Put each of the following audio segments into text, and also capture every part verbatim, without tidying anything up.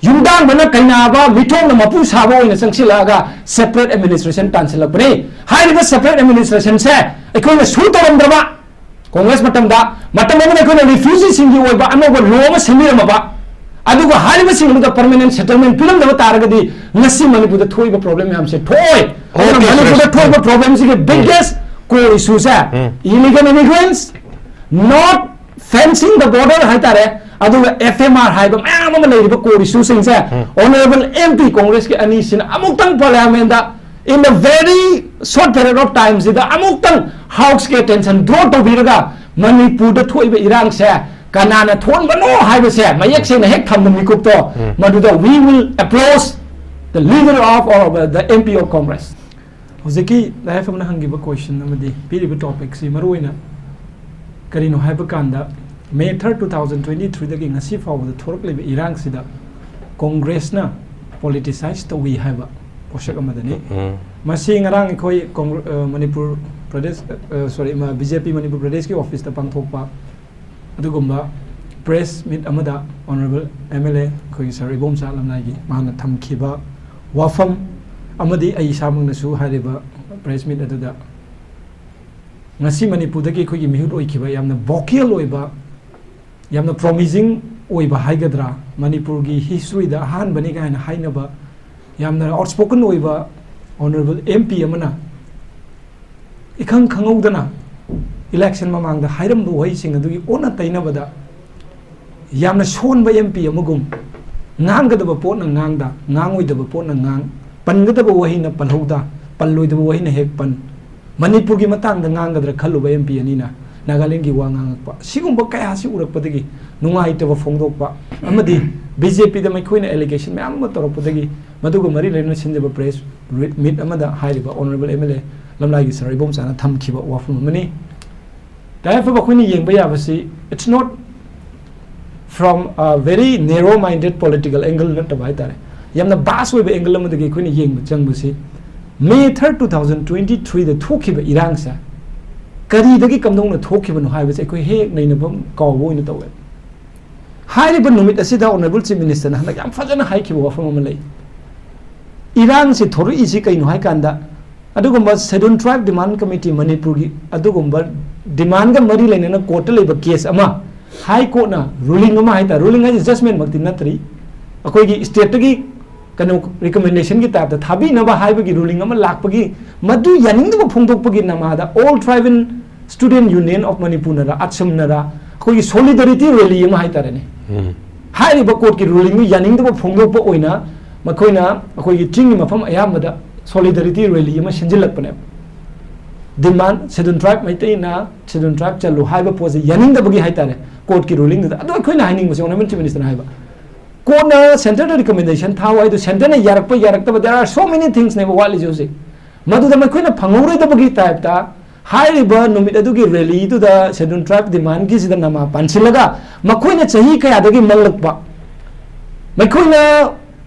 ꯌꯨꯝꯗꯥꯡꯕꯅ ꯀꯩꯅꯥꯕ, ꯃꯤꯊꯣꯡꯅ ꯃꯄꯨ ꯁꯥꯕ ꯑꯣꯏꯅ ꯆꯪꯁꯤꯜꯂꯛꯑꯒ separate administration ꯇꯥꯟꯁꯤꯜꯂꯛꯄꯅꯤ꯫ ꯍꯥꯏꯔꯤꯕ separate administration ꯁꯦ ꯑꯩꯈꯣꯏꯅ ꯁꯨ ꯇꯧꯔꯝꯗ꯭ꯔꯕ, ꯀꯣꯡꯒ꯭ꯔꯦꯁ ꯃꯇꯝꯗ, ꯃꯇꯝ ꯑꯃꯗ ꯑꯩꯈꯣꯏꯅ refugee ꯁꯤꯡꯒꯤ ꯑꯣꯏꯕ ꯑꯅꯧꯕ law ꯑꯃ ꯁꯦꯝꯕꯤꯔꯝꯃꯕ, ꯑꯗꯨꯒ ꯍꯥꯏꯔꯤꯕꯁꯤꯡ ꯑꯗꯨꯗ permanent settlement ꯄꯤꯔꯝꯗꯕ ꯇꯥꯔꯒꯗꯤ ꯉꯁꯤ ꯃꯅꯤꯄꯨꯔꯗ ꯊꯣꯛꯏꯕ problem ꯃꯌꯥꯝꯁꯦ ꯊꯣꯛꯑꯣꯏ꯫ ꯑꯗꯨꯅ OK, ꯃꯅꯤꯄꯨꯔꯗ ꯁ꯭ꯔꯦꯁ꯫ ꯊꯣꯛꯏꯕ ꯎꯝ꯫ Problem ꯁꯤꯒꯤ ꯎꯝ꯫ Biggest core issue say um. Illegal immigrants, not fencing the border ꯍꯥꯏꯇꯥꯔꯦ, ꯑꯗꯨꯒ F M R ꯍꯥꯏꯕ ꯃꯌꯥꯝ ꯑꯃ ꯂꯩꯔꯤꯕ core issue ꯁꯤꯡꯁꯦ ꯎꯝ꯫ Honourable M P ꯀꯣꯡꯒ꯭ꯔꯦꯁꯀꯤ ꯑꯅꯤꯁꯤꯅ ꯑꯃꯨꯛꯇꯪ Parliament the in the very short period of time ꯁꯤꯗ ꯑꯃꯨꯛꯇꯪ House ꯀꯤ attention draw ꯇꯧꯕꯤꯔꯒ ꯃꯅꯤꯄꯨꯔꯗ ꯊꯣꯛꯏꯕ ꯏꯔꯥꯡꯁꯦ ꯀꯅꯥꯅ ꯊꯣꯛꯍꯟꯕꯅꯣ ꯍꯥꯏꯕꯁꯦ ꯃꯌꯦꯛ ꯁꯦꯡꯅ ꯍꯦꯛ ꯊꯝꯕ ꯃꯤꯀꯨꯞꯇꯣ, ꯎꯝ꯫ ꯃꯗꯨꯗ we will approach the leader of our, the M P of Congress. ꯍꯧꯖꯤꯛꯀꯤ ꯂꯥꯏꯐꯝꯅ ꯍꯪꯈꯤꯕ question ꯑꯃꯗꯤ ꯄꯤꯔꯤꯕ topic ꯁꯤ ꯃꯔꯨꯑꯣꯏꯅ ꯀꯔꯤꯅꯣ ꯍꯥꯏꯕ ꯀꯥꯟꯗ, May third, two thousand twenty-three ꯗꯒꯤ ꯉꯁꯤ ꯐꯥꯎꯕꯗ ꯊꯣꯔꯛꯂꯤꯕ ꯏꯔꯥꯡꯁꯤꯗ ꯀꯣꯡꯒ꯭ꯔꯦꯁꯅ politicize ꯇꯧꯏ ꯍꯥꯏꯕ ꯄꯣꯠꯁꯛ ꯑꯃꯗꯅꯤ꯫ ꯎꯝ꯫ ꯃꯁꯤ ꯉꯔꯥꯡ ꯑꯩꯈꯣꯏ ꯀꯣꯡꯒ꯭ꯔ-, ꯑ, ꯃꯅꯤꯄꯨꯔ ꯄ꯭ꯔꯗꯦꯁ, ꯑ, sorry, ꯃ-, B J P ꯃꯅꯤꯄꯨꯔ ꯄ꯭ꯔꯗꯦꯁꯀꯤ office ꯇ ꯄꯥꯡꯊꯣꯛꯄ ꯑꯗꯨꯒꯨꯝꯕ press meet ꯑꯃꯗ Honourable M L A ꯑꯩꯈꯣꯏꯒꯤ Sir ꯏꯕꯣꯝꯆꯥ ꯂꯝꯂꯥꯏꯒꯤ ꯃꯍꯥꯛꯅ ꯊꯝꯈꯤꯕ ꯋꯥꯐꯝ ꯑꯃꯗꯤ ꯑꯩ ꯏꯁꯥꯃꯛꯅꯁꯨ ꯍꯥꯏꯔꯤꯕ press meet ꯑꯗꯨꯗ ꯉꯁꯤ ꯃꯅꯤꯄꯨꯔꯗꯒꯤ ꯑꯩꯈꯣꯏꯒꯤ ꯃꯤꯍꯨꯠ ꯑꯣꯏꯈꯤꯕ ꯌꯥꯝꯅ vocal ꯑꯣꯏꯕ, ꯌꯥꯝꯅ promising ꯑꯣꯏꯕ ꯍꯥꯏꯒꯗ꯭ꯔꯥ, ꯃꯅꯤꯄꯨꯔꯒꯤ history ꯗ ꯑꯍꯥꯟꯕꯅꯤ ꯀꯥꯏꯅ ꯍꯥꯏꯅꯕ ꯌꯥꯝꯅ outspoken ꯑꯣꯏꯕ Honourable M P ꯑꯃꯅ ꯏꯈꯪ ꯈꯪꯍꯧꯗꯅ election ꯃꯃꯥꯡꯗ ꯍꯥꯏꯔꯝꯕ ꯋꯥꯍꯩꯁꯤꯡ ꯑꯗꯨꯒꯤ ꯑꯣꯟꯅ ꯇꯩꯅꯕꯗ ꯌꯥꯝꯅ ꯁꯣꯟꯕ M P ꯑꯃꯒꯨꯝ, ꯉꯥꯡꯒꯗꯕ ꯄꯣꯠꯅ ꯉꯥꯡꯗ, ꯉꯥꯡꯉꯣꯏꯗꯕ ꯄꯣꯠꯅ ꯉꯥꯡ, ꯄꯟꯒꯗꯕ ꯋꯥꯍꯩꯅ ꯄꯜꯍꯧꯗ, ꯄꯜꯂꯣꯏꯗꯕ ꯋꯥꯍꯩꯅ ꯍꯦꯛ ꯄꯟ, ꯃꯅꯤꯄꯨꯔꯒꯤ ꯃꯇꯥꯡꯗ ꯉꯥꯡꯒꯗ꯭ꯔꯥ ꯈꯜꯂꯨꯕ M P ꯑꯅꯤꯅ ꯅꯥꯒꯥꯂꯦꯟꯒꯤ ꯋꯥ ꯉꯥꯡꯉꯛꯄ, ꯁꯤꯒꯨꯝꯕ ꯀꯌꯥꯁꯤ ꯎꯔꯛꯄꯗꯒꯤ ꯅꯨꯡꯉꯥꯏꯇꯕ ꯐꯣꯡꯗꯣꯛꯄ ꯑꯃꯗꯤ B J P ꯗ ꯃꯈꯣꯏꯅ allegation ꯃꯌꯥꯝ ꯑꯃ ꯇꯧꯔꯛꯄꯗꯒꯤ ꯃꯗꯨꯒ ꯃꯔꯤ ꯂꯩꯅꯅ ꯁꯤꯟꯖꯕ press meet ꯑꯃꯗ ꯍꯥꯏꯔꯤꯕ Honourable M L A ꯂꯝꯂꯥꯏꯒꯤ Sir ꯏꯕꯣꯝꯆꯥꯅ ꯊꯝꯈꯤꯕ ꯋꯥꯐꯝ ꯑꯃꯅꯤ꯫ ꯇꯥꯏꯐꯕ ꯑꯩꯈꯣꯏꯅ ꯌꯦꯡꯕ ꯌꯥꯕꯁꯤ, it's not from a very narrow minded political angle ꯅꯠꯇꯕ ꯍꯥꯏꯇꯥꯔꯦ, ꯌꯥꯝꯅ vast ꯑꯣꯏꯕ angle ꯑꯃꯗꯒꯤ ꯑꯩꯈꯣꯏꯅ ꯌꯦꯡꯕ ꯆꯪꯕꯁꯤ, May third, two thousand twenty-three ꯗ ꯊꯣꯛꯈꯤꯕ ꯏꯔꯥꯡꯁꯦ ꯀꯔꯤꯗꯒꯤ ꯀꯝꯗꯧꯅ ꯊꯣꯛꯈꯤꯕꯅꯣ ꯍꯥꯏꯕꯁꯦ ꯑꯩꯈꯣꯏ ꯍꯦꯛ ꯍꯦꯛ ꯅꯩꯅꯕ ꯀꯥꯎꯕ ꯑꯣꯏꯅ ꯇꯧꯋꯦ꯫ ꯍꯥꯏꯔꯤꯕ ꯅꯨꯃꯤꯠ ꯑꯁꯤꯗ Honourable Chief Minister ꯅ ꯍꯟꯗꯛ ꯌꯥꯝ ꯐꯖꯅ ꯍꯥꯏꯈꯤꯕ ꯋꯥꯐꯝ ꯑꯃ ꯂꯩ꯫ ꯏꯔꯥꯡꯁꯤ ꯊꯣꯔꯛꯏꯁꯤ ꯀꯩꯅꯣ ꯍꯥꯏ ꯀꯥꯟꯗ, ꯑꯗꯨꯒꯨꯝꯕ Scheduled Tribe Demand Committee ꯃꯅꯤꯄꯨꯔꯒꯤ ꯑꯗꯨꯒꯨꯝꯕ demand ꯀ ꯃꯔꯤ ꯂꯩꯅꯅ court ꯇ ꯂꯩꯕ case ꯑꯃ, High Court ꯅ ruling ꯑꯃ ꯍꯥꯏꯇꯥꯔꯦ, ruling ꯍꯥꯏꯁꯦ judgment ꯃꯛꯇꯤ ꯅꯠꯇ꯭ꯔꯤ, ꯑꯩꯈꯣꯏꯒꯤ state ꯇꯒꯤ ꯀꯩꯅꯣ recommendation ꯒꯤ type ꯇ ꯊꯥꯕꯤꯅꯕ ꯍꯥꯏꯕꯒꯤ ruling ꯑꯃ ꯂꯥꯛꯄꯒꯤ, ꯃꯗꯨ ꯌꯥꯅꯤꯡꯗꯕ ꯐꯣꯡꯗꯣꯛꯄꯒꯤ ꯅꯃꯥꯗ All Tribal Student Union of Manipur Nar, ATSUM ꯅꯔ ꯑꯩꯈꯣꯏꯒꯤ solidarity rally ꯑꯃ ꯍꯥꯏꯇꯥꯔꯦꯅꯦ, ꯎꯝ꯫ ꯍꯥꯏꯔꯤꯕ court ꯀꯤ ruling ꯗꯨ ꯌꯥꯅꯤꯡꯗꯕ ꯐꯣꯡꯗꯣꯛꯄ ꯑꯣꯏꯅ ꯃꯈꯣꯏꯅ ꯑꯩꯈꯣꯏꯒꯤ ꯆꯤꯡꯒꯤ ꯃꯐꯝ ꯑꯌꯥꯝꯕꯗ solidarity rally ꯑꯃ ꯁꯤꯟꯖꯤꯜꯂꯛꯄꯅꯦꯕ꯫ Demand, Scheduled Tribe ꯃꯩꯇꯩꯅ Scheduled Tribe ꯆꯜꯂꯨ ꯍꯥꯏꯕ ꯄꯣꯠꯁꯦ ꯌꯥꯅꯤꯡꯗꯕꯒꯤ ꯍꯥꯏꯇꯥꯔꯦ, court ꯀꯤ ruling ꯗꯨꯗ꯫ ꯑꯗꯣ ꯑꯩꯈꯣꯏꯅ ꯍꯥꯏꯅꯤꯡꯕꯁꯦ, Honourable Chief Minister ꯅ ꯍꯥꯏꯕ, court ꯅ centre ꯗ recommendation ꯊꯥꯎ ꯍꯥꯏꯗꯣ, centre ꯅ ꯌꯥꯔꯛꯄ ꯌꯥꯔꯛꯇꯕ, there are so many things ꯅꯦꯕ ꯋꯥꯠꯂꯤꯁꯦ ꯍꯧꯖꯤꯛ꯫ ꯃꯗꯨꯗ ꯃꯈꯣꯏꯅ ꯐꯪꯍꯧꯔꯣꯏꯗꯕꯒꯤ type ꯇ ꯍꯥꯏꯔꯤꯕ ꯅꯨꯃꯤꯠ ꯑꯗꯨꯒꯤ rally ꯗꯨꯗ Scheduled Tribe demand ꯒꯤꯁꯤꯗ ꯅꯃꯥ ꯄꯥꯟꯁꯤꯜꯂꯒ ꯃꯈꯣꯏꯅ ꯆꯍꯤ ꯀꯌꯥꯗꯒꯤ ꯃꯜꯂꯛꯄ, ꯃꯈꯣꯏꯅ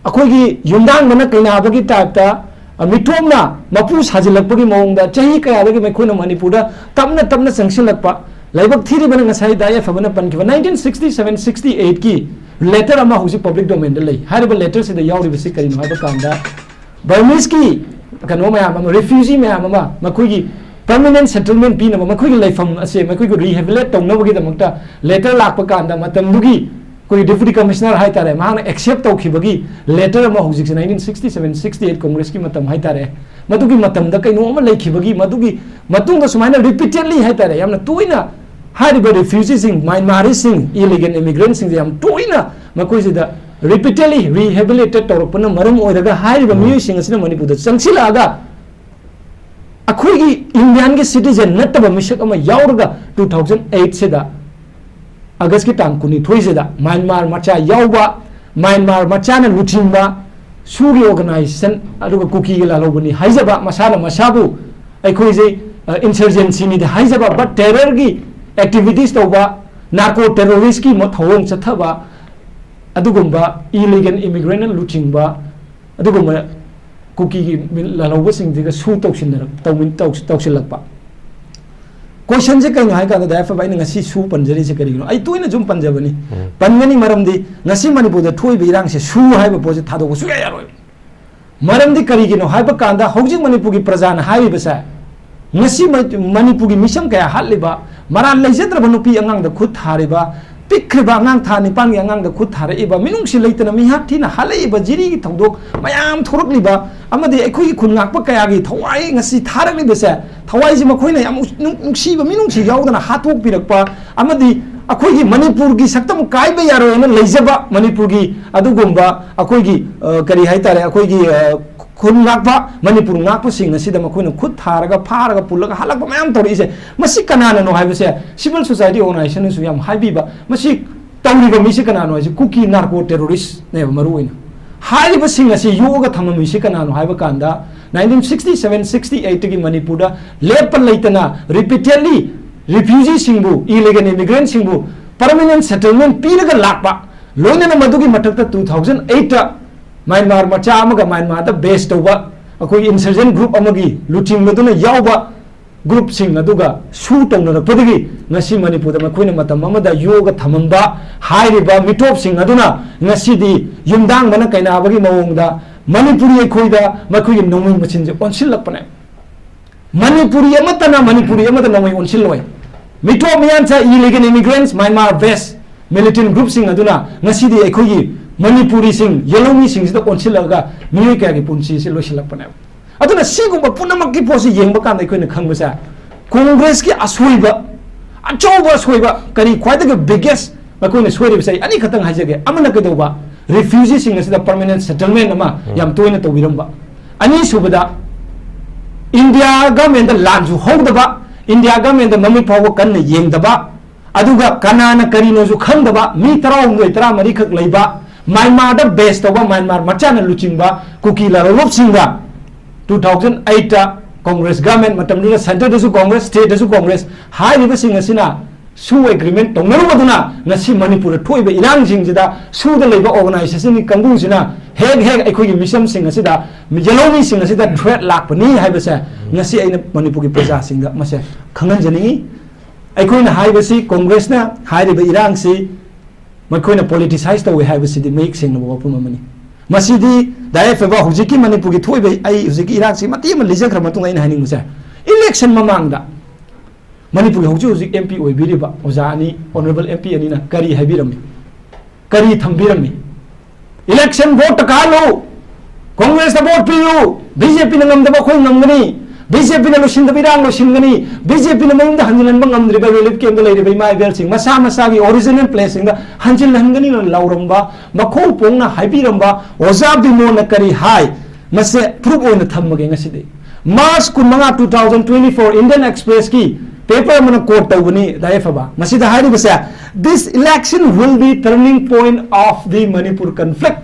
ꯑꯩꯈꯣꯏꯒꯤ ꯌꯨꯝꯗꯥꯡꯕꯅ ꯀꯩꯅꯥꯕꯒꯤ type ꯇ, ꯑ, ꯃꯤꯇꯣꯞꯅ ꯃꯄꯨ ꯁꯥꯖꯤꯜꯂꯛꯄꯒꯤ ꯃꯑꯣꯡꯗ ꯆꯍꯤ ꯀꯌꯥꯗꯒꯤ ꯃꯈꯣꯏꯅ ꯃꯅꯤꯄꯨꯔꯗ ꯇꯞꯅ ꯇꯞꯅ ꯆꯪꯁꯤꯜꯂꯛꯄ, ꯂꯥꯏꯕꯛ ꯊꯤꯔꯤꯕꯅ ꯉꯁꯥꯏ ꯗꯥ ꯌꯥꯏꯐꯕꯅ ꯄꯟꯈꯤꯕ nineteen sixty seven sixty eight ꯀꯤ letter ꯑꯃ ꯍꯧꯖꯤꯛ public domain ꯗ ꯂꯩ꯫ ꯍꯥꯏꯔꯤꯕ letter ꯁꯤꯗ ꯌꯥꯎꯔꯤꯕꯁꯤ ꯀꯔꯤꯅꯣ ꯍꯥꯏꯕ ꯀꯥꯟꯗ, Burmese ꯀꯤ ꯀꯩꯅꯣ ꯃꯌꯥꯝ ꯑꯃ, refugee ꯃꯌꯥꯝ ꯑꯃ ꯃꯈꯣꯏꯒꯤ permanent settlement ꯄꯤꯅꯕ, ꯃꯈꯣꯏꯒꯤ ꯂꯩꯐꯝ ꯑꯁꯦ ꯃꯈꯣꯏꯒꯤ rehabilitate ꯇꯧꯅꯕꯒꯤꯗꯃꯛꯇ letter ꯂꯥꯛꯄ ꯀꯥꯟꯗ, ꯃꯇꯝꯗꯨꯒꯤ ꯑꯩꯈꯣꯏꯒꯤ Deputy Commissioner ꯍꯥꯏꯇꯥꯔꯦ, ꯃꯍꯥꯛꯅ accept ꯇꯧꯈꯤꯕꯒꯤ letter ꯑꯃ ꯍꯧꯖꯤꯛꯁꯦ nineteen sixty seven sixty eight Congress ꯀꯤ ꯃꯇꯝ ꯍꯥꯏꯇꯥꯔꯦ, ꯃꯗꯨꯒꯤ ꯃꯇꯝꯗ ꯀꯩꯅꯣ ꯑꯃ ꯂꯩꯈꯤꯕꯒꯤ, ꯃꯗꯨꯒꯤ ꯃꯇꯨꯡꯗ ꯁꯨꯃꯥꯏꯅ repeatedly ꯍꯥꯏꯇꯥꯔꯦ, ꯌꯥꯝꯅ ꯇꯣꯏꯅ ꯍꯥꯏꯔꯤꯕ refugee ꯁꯤꯡ, Myanmarese ꯁꯤꯡ, illegal immigrant ꯁꯤꯡꯁꯦ ꯌꯥꯝ ꯇꯣꯏꯅ ꯃꯈꯣꯏꯁꯤꯗ repeatedly rehabilitate ꯇꯧꯔꯛꯄꯅ ꯃꯔꯝ ꯑꯣꯏꯔꯒ ꯍꯥꯏꯔꯤꯕ ꯎꯝ꯫ ꯃꯤꯑꯣꯏꯁꯤꯡ ꯑꯁꯤꯅ ꯃꯅꯤꯄꯨꯔꯗ ꯆꯪꯁꯤꯜꯂꯛꯑꯒ ꯑꯩꯈꯣꯏꯒꯤ Indian ꯒꯤ citizen ꯅꯠꯇꯕ ꯃꯤꯁꯛ ꯑꯃ ꯌꯥꯎꯔꯒ two thousand eight ꯁꯤꯗ August ꯀꯤ ꯇꯥꯡ ꯀꯨꯟꯅꯤꯊꯣꯏꯁꯤꯗ Myanmar ꯃꯆꯥ ꯌꯥꯎꯕ, Myanmar ꯃꯆꯥꯅ ꯂꯨꯆꯤꯡꯕ ꯁꯨꯒꯤ organization, ꯑꯗꯨꯒ ꯀꯨꯀꯤꯒꯤ ꯂꯥꯜꯍꯧꯕꯅꯤ ꯍꯥꯏꯖꯕ, ꯃꯁꯥꯅ ꯃꯁꯥꯕꯨ ꯑꯩꯈꯣꯏꯁꯦ, ꯑ, insurgency ꯅꯤꯗꯤ ꯍꯥꯏꯖꯕ, but terror ꯒꯤ activities ꯇꯧꯕ, narco terrorist ꯀꯤ ꯃ-, ꯊꯧꯑꯣꯡ ꯆꯠꯊꯕ, ꯑꯗꯨꯒꯨꯝꯕ illegal immigrant ꯅ ꯂꯨꯆꯤꯡꯕ ꯑꯗꯨꯒꯨꯝꯕ ꯀꯨꯀꯤꯒꯤ ꯃꯤ-, ꯂꯥꯜꯍꯧꯕꯁꯤꯡꯁꯤꯒ ꯁꯨ ꯇꯧꯁꯤꯟꯅꯔꯛ-, ꯇꯧꯃꯤꯟ-, ꯇꯧ-, ꯇꯧꯁꯤꯜꯂꯛꯄ꯫ Question ꯁꯦ ꯀꯩꯅꯣ ꯍꯥꯏ ꯀꯥꯟꯗ, ꯗꯥꯏꯐꯕ, ꯑꯩꯅ ꯉꯁꯤ ꯁꯨ ꯄꯟꯖꯔꯤꯁꯦ ꯀꯔꯤꯒꯤꯅꯣ? ꯑꯩ ꯇꯣꯏꯅ ꯁꯨꯝ ꯄꯟꯖꯕꯅꯤ꯫ ꯄꯟꯒꯅꯤ, ꯃꯔꯝꯗꯤ ꯉꯁꯤ ꯃꯅꯤꯄꯨꯔꯗ ꯊꯣꯛꯏꯕ ꯏꯔꯥꯡꯁꯦ ꯁꯨ ꯍꯥꯏꯕ ꯄꯣꯠꯁꯦ ꯊꯥꯗꯣꯛꯄ ꯁꯨꯡꯌꯥ ꯌꯥꯔꯣꯏ꯫ ꯃꯔꯝꯗꯤ ꯀꯔꯤꯒꯤꯅꯣ ꯍꯥꯏꯕ ꯀꯥꯟꯗ, ꯍꯧꯖꯤꯛ ꯃꯅꯤꯄꯨꯔꯒꯤ ꯄ꯭ꯔꯖꯥꯅ ꯍꯥꯏꯔꯤꯕꯁꯦ, ꯉꯁꯤ ꯃ-, ꯃꯅꯤꯄꯨꯔꯒꯤ ꯃꯤꯁꯝ ꯀꯌꯥ ꯍꯥꯠꯂꯤꯕ, ꯃꯔꯥꯜ ꯂꯩꯖꯗ꯭ꯔꯕ ꯅꯨꯄꯤ ꯑꯉꯥꯡꯗ ꯈꯨꯠ ꯊꯥꯔꯤꯕ, ꯄꯤꯛꯈ꯭ꯔꯤꯕ ꯑꯉꯥꯡ ꯊꯥ ꯅꯤꯄꯥꯟꯒꯤ ꯑꯉꯥꯡꯗ ꯈꯨꯠ ꯊꯥꯔꯛꯏꯕ, ꯃꯤꯅꯨꯡꯁꯤ ꯂꯩꯇꯅ ꯃꯤꯍꯥꯠ ꯊꯤꯅ ꯍꯥꯠꯂꯛꯏꯕ, ꯖꯤꯔꯤꯒꯤ ꯊꯧꯗꯣꯛ ꯃꯌꯥꯝ ꯊꯣꯔꯛꯂꯤꯕ, ꯑꯃꯗꯤ ꯑꯩꯈꯣꯏꯒꯤ ꯈꯨꯟ ꯉꯥꯛꯄ ꯀꯌꯥꯒꯤ ꯊꯋꯥꯏ ꯉꯁꯤ ꯊꯥꯔꯛꯂꯤꯕꯁꯦ, ꯊꯋꯥꯏꯁꯤ ꯃꯈꯣꯏꯅ ꯌꯥꯝ ꯅꯨꯡ-, ꯅꯨꯡꯁꯤꯕ, ꯃꯤꯅꯨꯡꯁꯤ ꯌꯥꯎꯗꯅ ꯍꯥꯠꯇꯣꯛꯄꯤꯔꯛꯄ, ꯑꯃꯗꯤ ꯑꯩꯈꯣꯏꯒꯤ ꯃꯅꯤꯄꯨꯔꯒꯤ ꯁꯛꯇꯝ ꯀꯥꯏꯕ ꯌꯥꯔꯣꯏ ꯍꯥꯏꯅ ꯂꯩꯖꯕ ꯃꯅꯤꯄꯨꯔꯒꯤ ꯑꯗꯨꯒꯨꯝꯕ ꯑꯩꯈꯣꯏꯒꯤ, ꯑ, ꯀꯔꯤ ꯍꯥꯏꯇꯥꯔꯦ, ꯑꯩꯈꯣꯏꯒꯤ, ꯑ, ꯈꯨꯟ ꯉꯥꯛꯄ, ꯃꯅꯤꯄꯨꯔ ꯉꯥꯛꯄꯁꯤꯡ ꯑꯁꯤꯗ ꯃꯈꯣꯏꯅ ꯈꯨꯠ ꯊꯥꯔꯒ, ꯐꯥꯔꯒ ꯄꯨꯜꯂꯒ ꯍꯜꯂꯛꯄ ꯃꯌꯥꯝ ꯇꯧꯔꯛꯏꯁꯦ, ꯃꯁꯤ ꯀꯅꯥꯅꯅꯣ ꯍꯥꯏꯕꯁꯦ civil society organization ꯅꯁꯨ ꯌꯥꯝ ꯍꯥꯏꯕꯤꯕ, ꯃꯁꯤ ꯇꯧꯔꯤꯕ ꯃꯤꯁꯤ ꯀꯅꯥꯅꯣ ꯍꯥꯏꯁꯦ ꯀꯨꯀꯤ narco terrorist ꯅꯦꯕ ꯃꯔꯨ ꯑꯣꯏꯅ꯫ ꯍꯥꯏꯔꯤꯕꯁꯤꯡ ꯑꯁꯤ ꯌꯣꯛꯑꯒ ꯊꯝꯃꯝꯃꯤꯁꯤ ꯀꯅꯥꯅꯣ ꯍꯥꯏꯕ ꯀꯥꯟꯗ, nineteen sixty seven sixty eight ꯀꯤ ꯃꯅꯤꯄꯨꯔꯗ ꯂꯦꯞꯄ ꯂꯩꯇꯅ repeatedly refugee ꯁꯤꯡꯕꯨ, illegal immigrant ꯁꯤꯡꯕꯨ permanent settlement ꯄꯤꯔꯒ ꯂꯥꯛꯄ, ꯂꯣꯏꯅꯅ ꯃꯗꯨꯒꯤ ꯃꯊꯛꯇ two thousand eight ꯇ ꯃ꯭ꯌꯥꯟꯃꯥꯔ ꯃꯆꯥ ꯑꯃꯒ ꯃ꯭ꯌꯥꯟꯃꯥꯔꯗ base ꯇꯧꯕ ꯑꯩꯈꯣꯏꯒꯤ insurgent group ꯑꯃꯒꯤ ꯂꯨꯆꯤꯡꯕꯗꯨꯅ ꯌꯥꯎꯕ group ꯁꯤꯡ ꯑꯗꯨꯒ ꯁꯨ ꯇꯧꯅꯔꯛꯄꯗꯒꯤ ꯉꯁꯤ ꯃꯅꯤꯄꯨꯔꯗ ꯃꯈꯣꯏꯅ ꯃꯇꯝ ꯑꯃꯗ ꯌꯣꯛꯑꯒ ꯊꯝꯃꯝꯕ ꯍꯥꯏꯔꯤꯕ ꯃꯤꯇꯣꯞꯁꯤꯡ ꯑꯗꯨꯅ ꯉꯁꯤꯗꯤ ꯌꯨꯝꯗꯥꯡꯕꯅ ꯀꯩꯅꯥꯕꯒꯤ ꯃꯑꯣꯡꯗ ꯃꯅꯤꯄꯨꯔꯤ ꯑꯩꯈꯣꯏꯗ ꯃꯈꯣꯏꯒꯤ ꯅꯣꯡꯃꯩ ꯃꯆꯤꯟꯁꯦ ꯑꯣꯟꯁꯤꯜꯂꯛꯄꯅꯦ꯫ ꯃꯅꯤꯄꯨꯔꯤ ꯑꯃꯠꯇꯅ ꯃꯅꯤꯄꯨꯔꯤ ꯑꯃꯗ ꯅꯣꯡꯃꯩ ꯑꯣꯟꯁꯤꯜꯂꯣꯏ꯫ ꯃꯤꯇꯣꯞ ꯃꯤꯌꯥꯟꯆꯥ, illegal immigrants, Myanmar based militant group ꯁꯤꯡ ꯑꯗꯨꯅ ꯉꯁꯤꯗꯤ ꯑꯩꯈꯣꯏꯒꯤ ꯃꯅꯤꯄꯨꯔꯤꯁꯤꯡ, ꯌꯦꯜꯍꯧꯃꯤꯁꯤꯡꯁꯤꯗ ꯑꯣꯟꯁꯤꯜꯂꯒ ꯃꯤꯑꯣꯏ ꯀꯌꯥꯒꯤ ꯄꯨꯟꯁꯤꯁꯤ ꯂꯣꯏꯁꯤꯜꯂꯛꯄꯅꯦꯕ꯫ ꯑꯗꯨꯅ ꯁꯤꯒꯨꯝꯕ ꯄꯨꯝꯅꯃꯛꯀꯤ ꯄꯣꯠꯁꯤ ꯌꯦꯡꯕ ꯀꯥꯟꯗ ꯑꯩꯈꯣꯏꯅ ꯈꯪꯕꯁꯦ, ꯀꯣꯡꯒ꯭ꯔꯦꯁꯀꯤ ꯑꯁꯣꯏꯕ, ꯑꯆꯧꯕ ꯑꯁꯣꯏꯕ, ꯀꯔꯤ ꯈ꯭ꯋꯥꯏꯗꯒꯤ biggest ꯃꯈꯣꯏꯅ ꯁꯣꯏꯔꯤꯕꯁꯦ ꯑꯩ ꯑꯅꯤꯈꯛꯇꯪ ꯍꯥꯏꯖꯒꯦ꯫ ꯑꯃꯅ ꯀꯩꯗꯧꯕ? Refugee ꯁꯤꯡ ꯑꯁꯤꯗ permanent settlement ꯑꯃ ꯎꯝ꯫ ꯌꯥꯝ ꯇꯣꯏꯅ ꯇꯧꯕꯤꯔꯝꯕ꯫ ꯑꯅꯤꯁꯨꯕꯗ, India government ꯇ ꯂꯥꯟꯁꯨ ꯍꯧꯗꯕ, India government ꯇ ꯃꯃꯤꯠ ꯐꯥꯎꯕ ꯀꯟꯅ ꯌꯦꯡꯗꯕ, ꯑꯗꯨꯒ ꯀꯅꯥꯅ ꯀꯔꯤꯅꯣꯁꯨ ꯈꯪꯗꯕ, ꯃꯤ ꯇꯔꯥꯍꯨꯝꯗꯣꯏ ꯇꯔꯥꯃꯔꯤ ꯈꯛ ꯂꯩꯕ, ꯃ꯭ꯌꯥꯟꯃꯥꯔꯗ base ꯇꯧꯕ, ꯃ꯭ꯌꯥꯟꯃꯥꯔ ꯃꯆꯥꯅ ꯂꯨꯆꯤꯡꯕ ꯀꯨꯀꯤ ꯂꯥꯂꯣꯡꯂꯨꯞꯁꯤꯡꯒ two thousand eight ꯇ Congress government, ꯃꯇꯝꯗꯨꯗ centre ꯗꯁꯨ Congress, state ꯇꯁꯨ Congress, ꯍꯥꯏꯔꯤꯕꯁꯤꯡ ꯑꯁꯤꯅ ꯁꯨ ꯑꯦꯒ꯭ꯔꯤꯃꯦꯟ ꯇꯧꯅꯔꯨꯕꯗꯨꯅ ꯉꯁꯤ ꯃꯅꯤꯄꯨꯔꯗ ꯊꯣꯛꯏꯕ ꯏꯔꯥꯡꯁꯤꯡꯁꯤꯗ ꯁꯨꯗ ꯂꯩꯕ ꯑꯣꯔꯒꯅꯥꯏꯖꯦꯁꯟꯒꯤ ꯀꯥꯡꯕꯨꯁꯤꯅ ꯍꯦꯛ ꯍꯦꯛ ꯑꯩꯈꯣꯏꯒꯤ ꯃꯤꯆꯝꯁꯤꯡ ꯑꯁꯤꯗ, ꯌꯦꯜꯍꯧꯃꯤꯁꯤꯡ ꯑꯁꯤꯗ ꯊ꯭ꯔꯦꯠ ꯂꯥꯛꯄꯅꯤ ꯍꯥꯏꯕꯁꯦ ꯉꯁꯤ ꯑꯩꯅ ꯃꯅꯤꯄꯨꯔꯒꯤ ꯄ꯭ꯔꯖꯥꯁꯤꯡꯗ ꯃꯁꯦ ꯈꯪꯍꯟꯖꯅꯤꯡꯏ꯫ ꯑꯩꯈꯣꯏꯅ ꯍꯥꯏꯕꯁꯤ, ꯀꯣꯡꯒ꯭ꯔꯦꯁꯅ ꯍꯥꯏꯔꯤꯕ ꯏꯔꯥꯡꯁꯤ ꯃꯈꯣꯏꯅ ꯄꯣꯂꯤꯇꯤꯁꯥꯏꯁ ꯇꯧꯏ ꯍꯥꯏꯕꯁꯤꯗꯤ ꯃꯌꯦꯛ ꯁꯦꯡꯂꯕ ꯋꯥꯐꯝ ꯑꯃꯅꯤ꯫ ꯃꯁꯤꯗꯤ ꯗꯥꯏꯔꯦꯛ ꯐꯦꯕ ꯍꯧꯖꯤꯛꯀꯤ ꯃꯅꯤꯄꯨꯔꯒꯤ ꯊꯣꯛꯏꯕ, ꯑꯩ ꯍꯧꯖꯤꯛꯀꯤ ꯏꯔꯥꯡꯁꯤ ꯃꯇꯦꯛ ꯑꯃ ꯂꯤꯖꯈ꯭ꯔ ꯃꯇꯨꯡꯗ ꯑꯩꯅ ꯍꯥꯏꯅꯤꯡꯕꯁꯦ, ꯏꯂꯦꯛꯁꯟ ꯃꯃꯥꯡꯗ ꯃꯅꯤꯄꯨꯔꯒꯤ ꯍꯧꯖꯤꯛ ꯍꯧꯖꯤꯛ ꯑꯦꯝ ꯄꯤ ꯑꯣꯏꯕꯤꯔꯤꯕ ꯑꯣꯖꯥ ꯑꯅꯤ, ꯑꯣꯅꯔꯦꯕꯜ ꯑꯦꯝ ꯄꯤ ꯑꯅꯤꯅ ꯀꯔꯤ ꯍꯥꯏꯕꯤꯔꯝꯃꯤ, ꯀꯔꯤ ꯊꯝꯕꯤꯔꯝꯃꯤ? ꯏꯂꯦꯛꯁꯟ ꯚꯣꯠꯇ ꯀꯥꯍꯜꯂꯨ, ꯀꯣꯡꯒ꯭ꯔꯦꯁꯇ ꯚꯣꯠ ꯄꯤꯌꯨ, ꯕꯤ ꯖꯦ ꯄꯤꯅ ꯉꯝꯗꯕ ꯑꯩꯈꯣꯏ ꯉꯝꯒꯅꯤ, ꯕꯤ ꯖꯦ ꯄꯤꯅ ꯂꯣꯏꯁꯤꯟꯗꯕ ꯏꯔꯥꯡ ꯂꯣꯏꯁꯤꯟꯒꯅꯤ, ꯕꯤ ꯖꯦ ꯄꯤꯅ ꯃꯌꯨꯝꯗ ꯍꯟꯖꯤꯜꯍꯟꯕ ꯉꯝꯗ꯭ꯔꯤꯕ ꯔꯤꯂꯤꯐ ꯀꯦꯝꯞꯇ ꯂꯩꯔꯤꯕ ꯏꯃꯥ ꯏꯕꯦꯜꯁꯤꯡ ꯃꯁꯥ ꯃꯁꯥꯒꯤ ꯑꯣꯔꯤꯖꯤꯅꯦꯜ ꯄ꯭ꯂꯦꯁꯁꯤꯡꯗ ꯍꯟꯖꯤꯜꯍꯟꯒꯅꯤꯅ ꯂꯥꯎꯔꯝꯕ, ꯃꯈꯧ ꯄꯣꯡꯅ ꯍꯥꯏꯕꯤꯔꯝꯕ ꯑꯣꯖꯥ ꯕꯤꯃꯣꯜꯅ ꯀꯔꯤ ꯍꯥꯏ, ꯃꯁꯦ ꯄ꯭ꯔꯨꯐ ꯑꯣꯏꯅ ꯊꯝꯃꯒꯦ ꯉꯁꯤꯗꯤ꯫ ꯃꯥꯔꯆ ꯀꯨꯟꯃꯉꯥ, two thousand twenty four, Indian ꯑꯦꯛꯁꯄ꯭ꯔꯦꯁꯀꯤ paper ꯑꯃꯅ ꯀꯣꯠ ꯇꯧꯕꯅꯤ, ꯗꯥꯏꯔꯦꯛ ꯐꯦꯕ꯫ ꯃꯁꯤꯗ ꯍꯥꯏꯔꯤꯕꯁꯦ, "This election will be turning point of the Manipur conflict."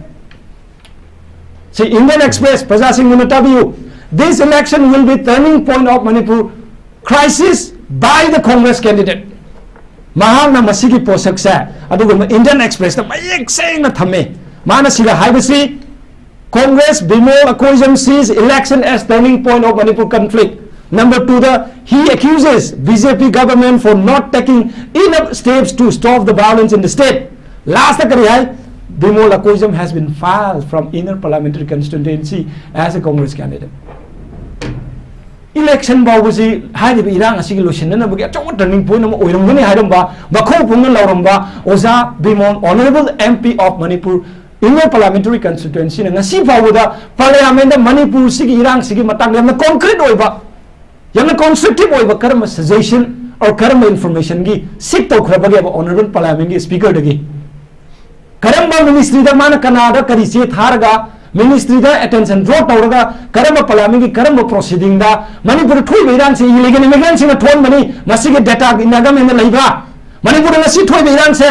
ꯁꯤ ꯏꯟꯗꯤꯌꯟ ꯑꯦꯛꯁꯄ꯭ꯔꯦꯁ, ꯄ꯭ꯔꯖꯥꯁꯤꯡ ꯃꯨꯟꯅ ꯇꯥꯕꯤꯌꯨ꯫ "This election will be turning point of Manipur crisis by the Congress candidate." ꯃꯍꯥꯛꯅ ꯃꯁꯤꯒꯤ ꯄꯣꯠꯁꯛꯁꯦ ꯑꯗꯨꯒꯨꯝꯕ Indian ꯑꯦꯛꯁꯄ꯭ꯔꯦꯁꯇ ꯃꯌꯦꯛ ꯁꯦꯡꯅ ꯊꯝꯃꯦ꯫ ꯃꯥꯅ ꯁꯤꯗ ꯍꯥꯏꯕꯁꯤ, "Congress Bimol Akoijam sees election as turning point of Manipur conflict." Number two, the, he accuses B J P government for not taking enough steps to stop the violence in the state. Last ꯀꯔꯤ ꯍꯥꯏ? "Bimol Akoijam has been filed from Inner Parliamentary Constituency as a Congress candidate." Election ꯐꯥꯎꯕꯁꯤ ꯍꯥꯏꯔꯤꯕ ꯏꯔꯥꯡ ꯑꯁꯤꯒꯤ ꯂꯣꯏꯁꯤꯟꯅꯅꯕꯒꯤ ꯑꯆꯧꯕ turning point ꯑꯃ ꯑꯣꯏꯔꯝꯒꯅꯤ ꯍꯥꯏꯔꯝꯕ, ꯃꯈꯧ ꯄꯨꯡꯅ ꯂꯥꯎꯔꯝꯕ ꯑꯣꯖꯥ Bimol, Honourable M P of Manipur, Inner Parliamentary Constituency ꯅ ꯉꯁꯤ ꯐꯥꯎꯕꯗ ꯄꯥꯔꯂꯤꯌꯥꯃꯦꯟꯗ ꯃꯅꯤꯄꯨꯔꯁꯤꯒꯤ ꯏꯔꯥꯡꯁꯤꯒꯤ ꯃꯇꯥꯡꯗ ꯌꯥꯝꯅ ꯀꯣꯟꯀ꯭ꯔꯤꯠ ꯑꯣꯏꯕ, ꯌꯥꯝꯅ ꯀꯣꯟꯁꯇ꯭ꯔꯛꯇꯤꯚ ꯑꯣꯏꯕ ꯀꯔꯝꯕ ꯁꯖꯦꯁꯟ ꯑꯣꯔ ꯀꯔꯝꯕ ꯏꯟꯐꯣꯔꯃꯦꯁꯟꯒꯤ ꯁꯤꯛ ꯇꯧꯈ꯭ꯔꯕꯒꯦꯕ ꯑꯣꯅꯔꯦꯕꯜ ꯄꯥꯔꯂꯤꯌꯥꯃꯦꯟꯒꯤ ꯁ꯭ꯄꯤꯀꯔꯗꯒꯤ? ꯀꯔꯝꯕ ꯃꯤꯅꯤꯁꯇ꯭ꯔꯤꯗ ꯃꯥꯅ ꯀꯅꯥꯗ ꯀꯔꯤ ꯆꯦ ꯊꯥꯔꯒ, ꯃꯤꯅꯤꯁꯇ꯭ꯔꯤꯗ ꯑꯦꯇꯦꯟꯁꯟ ꯗ꯭ꯔꯣ ꯇꯧꯔꯒ, ꯀꯔꯝꯕ ꯄꯥꯔꯂꯤꯌꯥꯃꯦꯟꯒꯤ ꯀꯔꯝꯕ ꯄ꯭ꯔꯣꯁꯤꯗꯤꯡꯗ ꯃꯅꯤꯄꯨꯔꯗ ꯊꯣꯛꯏꯕ ꯏꯔꯥꯡꯁꯤ ꯏꯂꯤꯒꯦꯜ ꯏꯃꯤꯒ꯭ꯔꯦꯟꯁꯤꯡꯅ ꯊꯣꯛꯍꯟꯕꯅꯤ? ꯃꯁꯤꯒꯤ ꯗꯦꯇꯥ ꯏꯟꯗꯤꯌꯥ ꯒꯃꯦꯟꯗ ꯂꯩꯕ꯭ꯔꯥ? ꯃꯅꯤꯄꯨꯔꯗ ꯉꯁꯤ ꯊꯣꯛꯏꯕ ꯏꯔꯥꯡꯁꯦ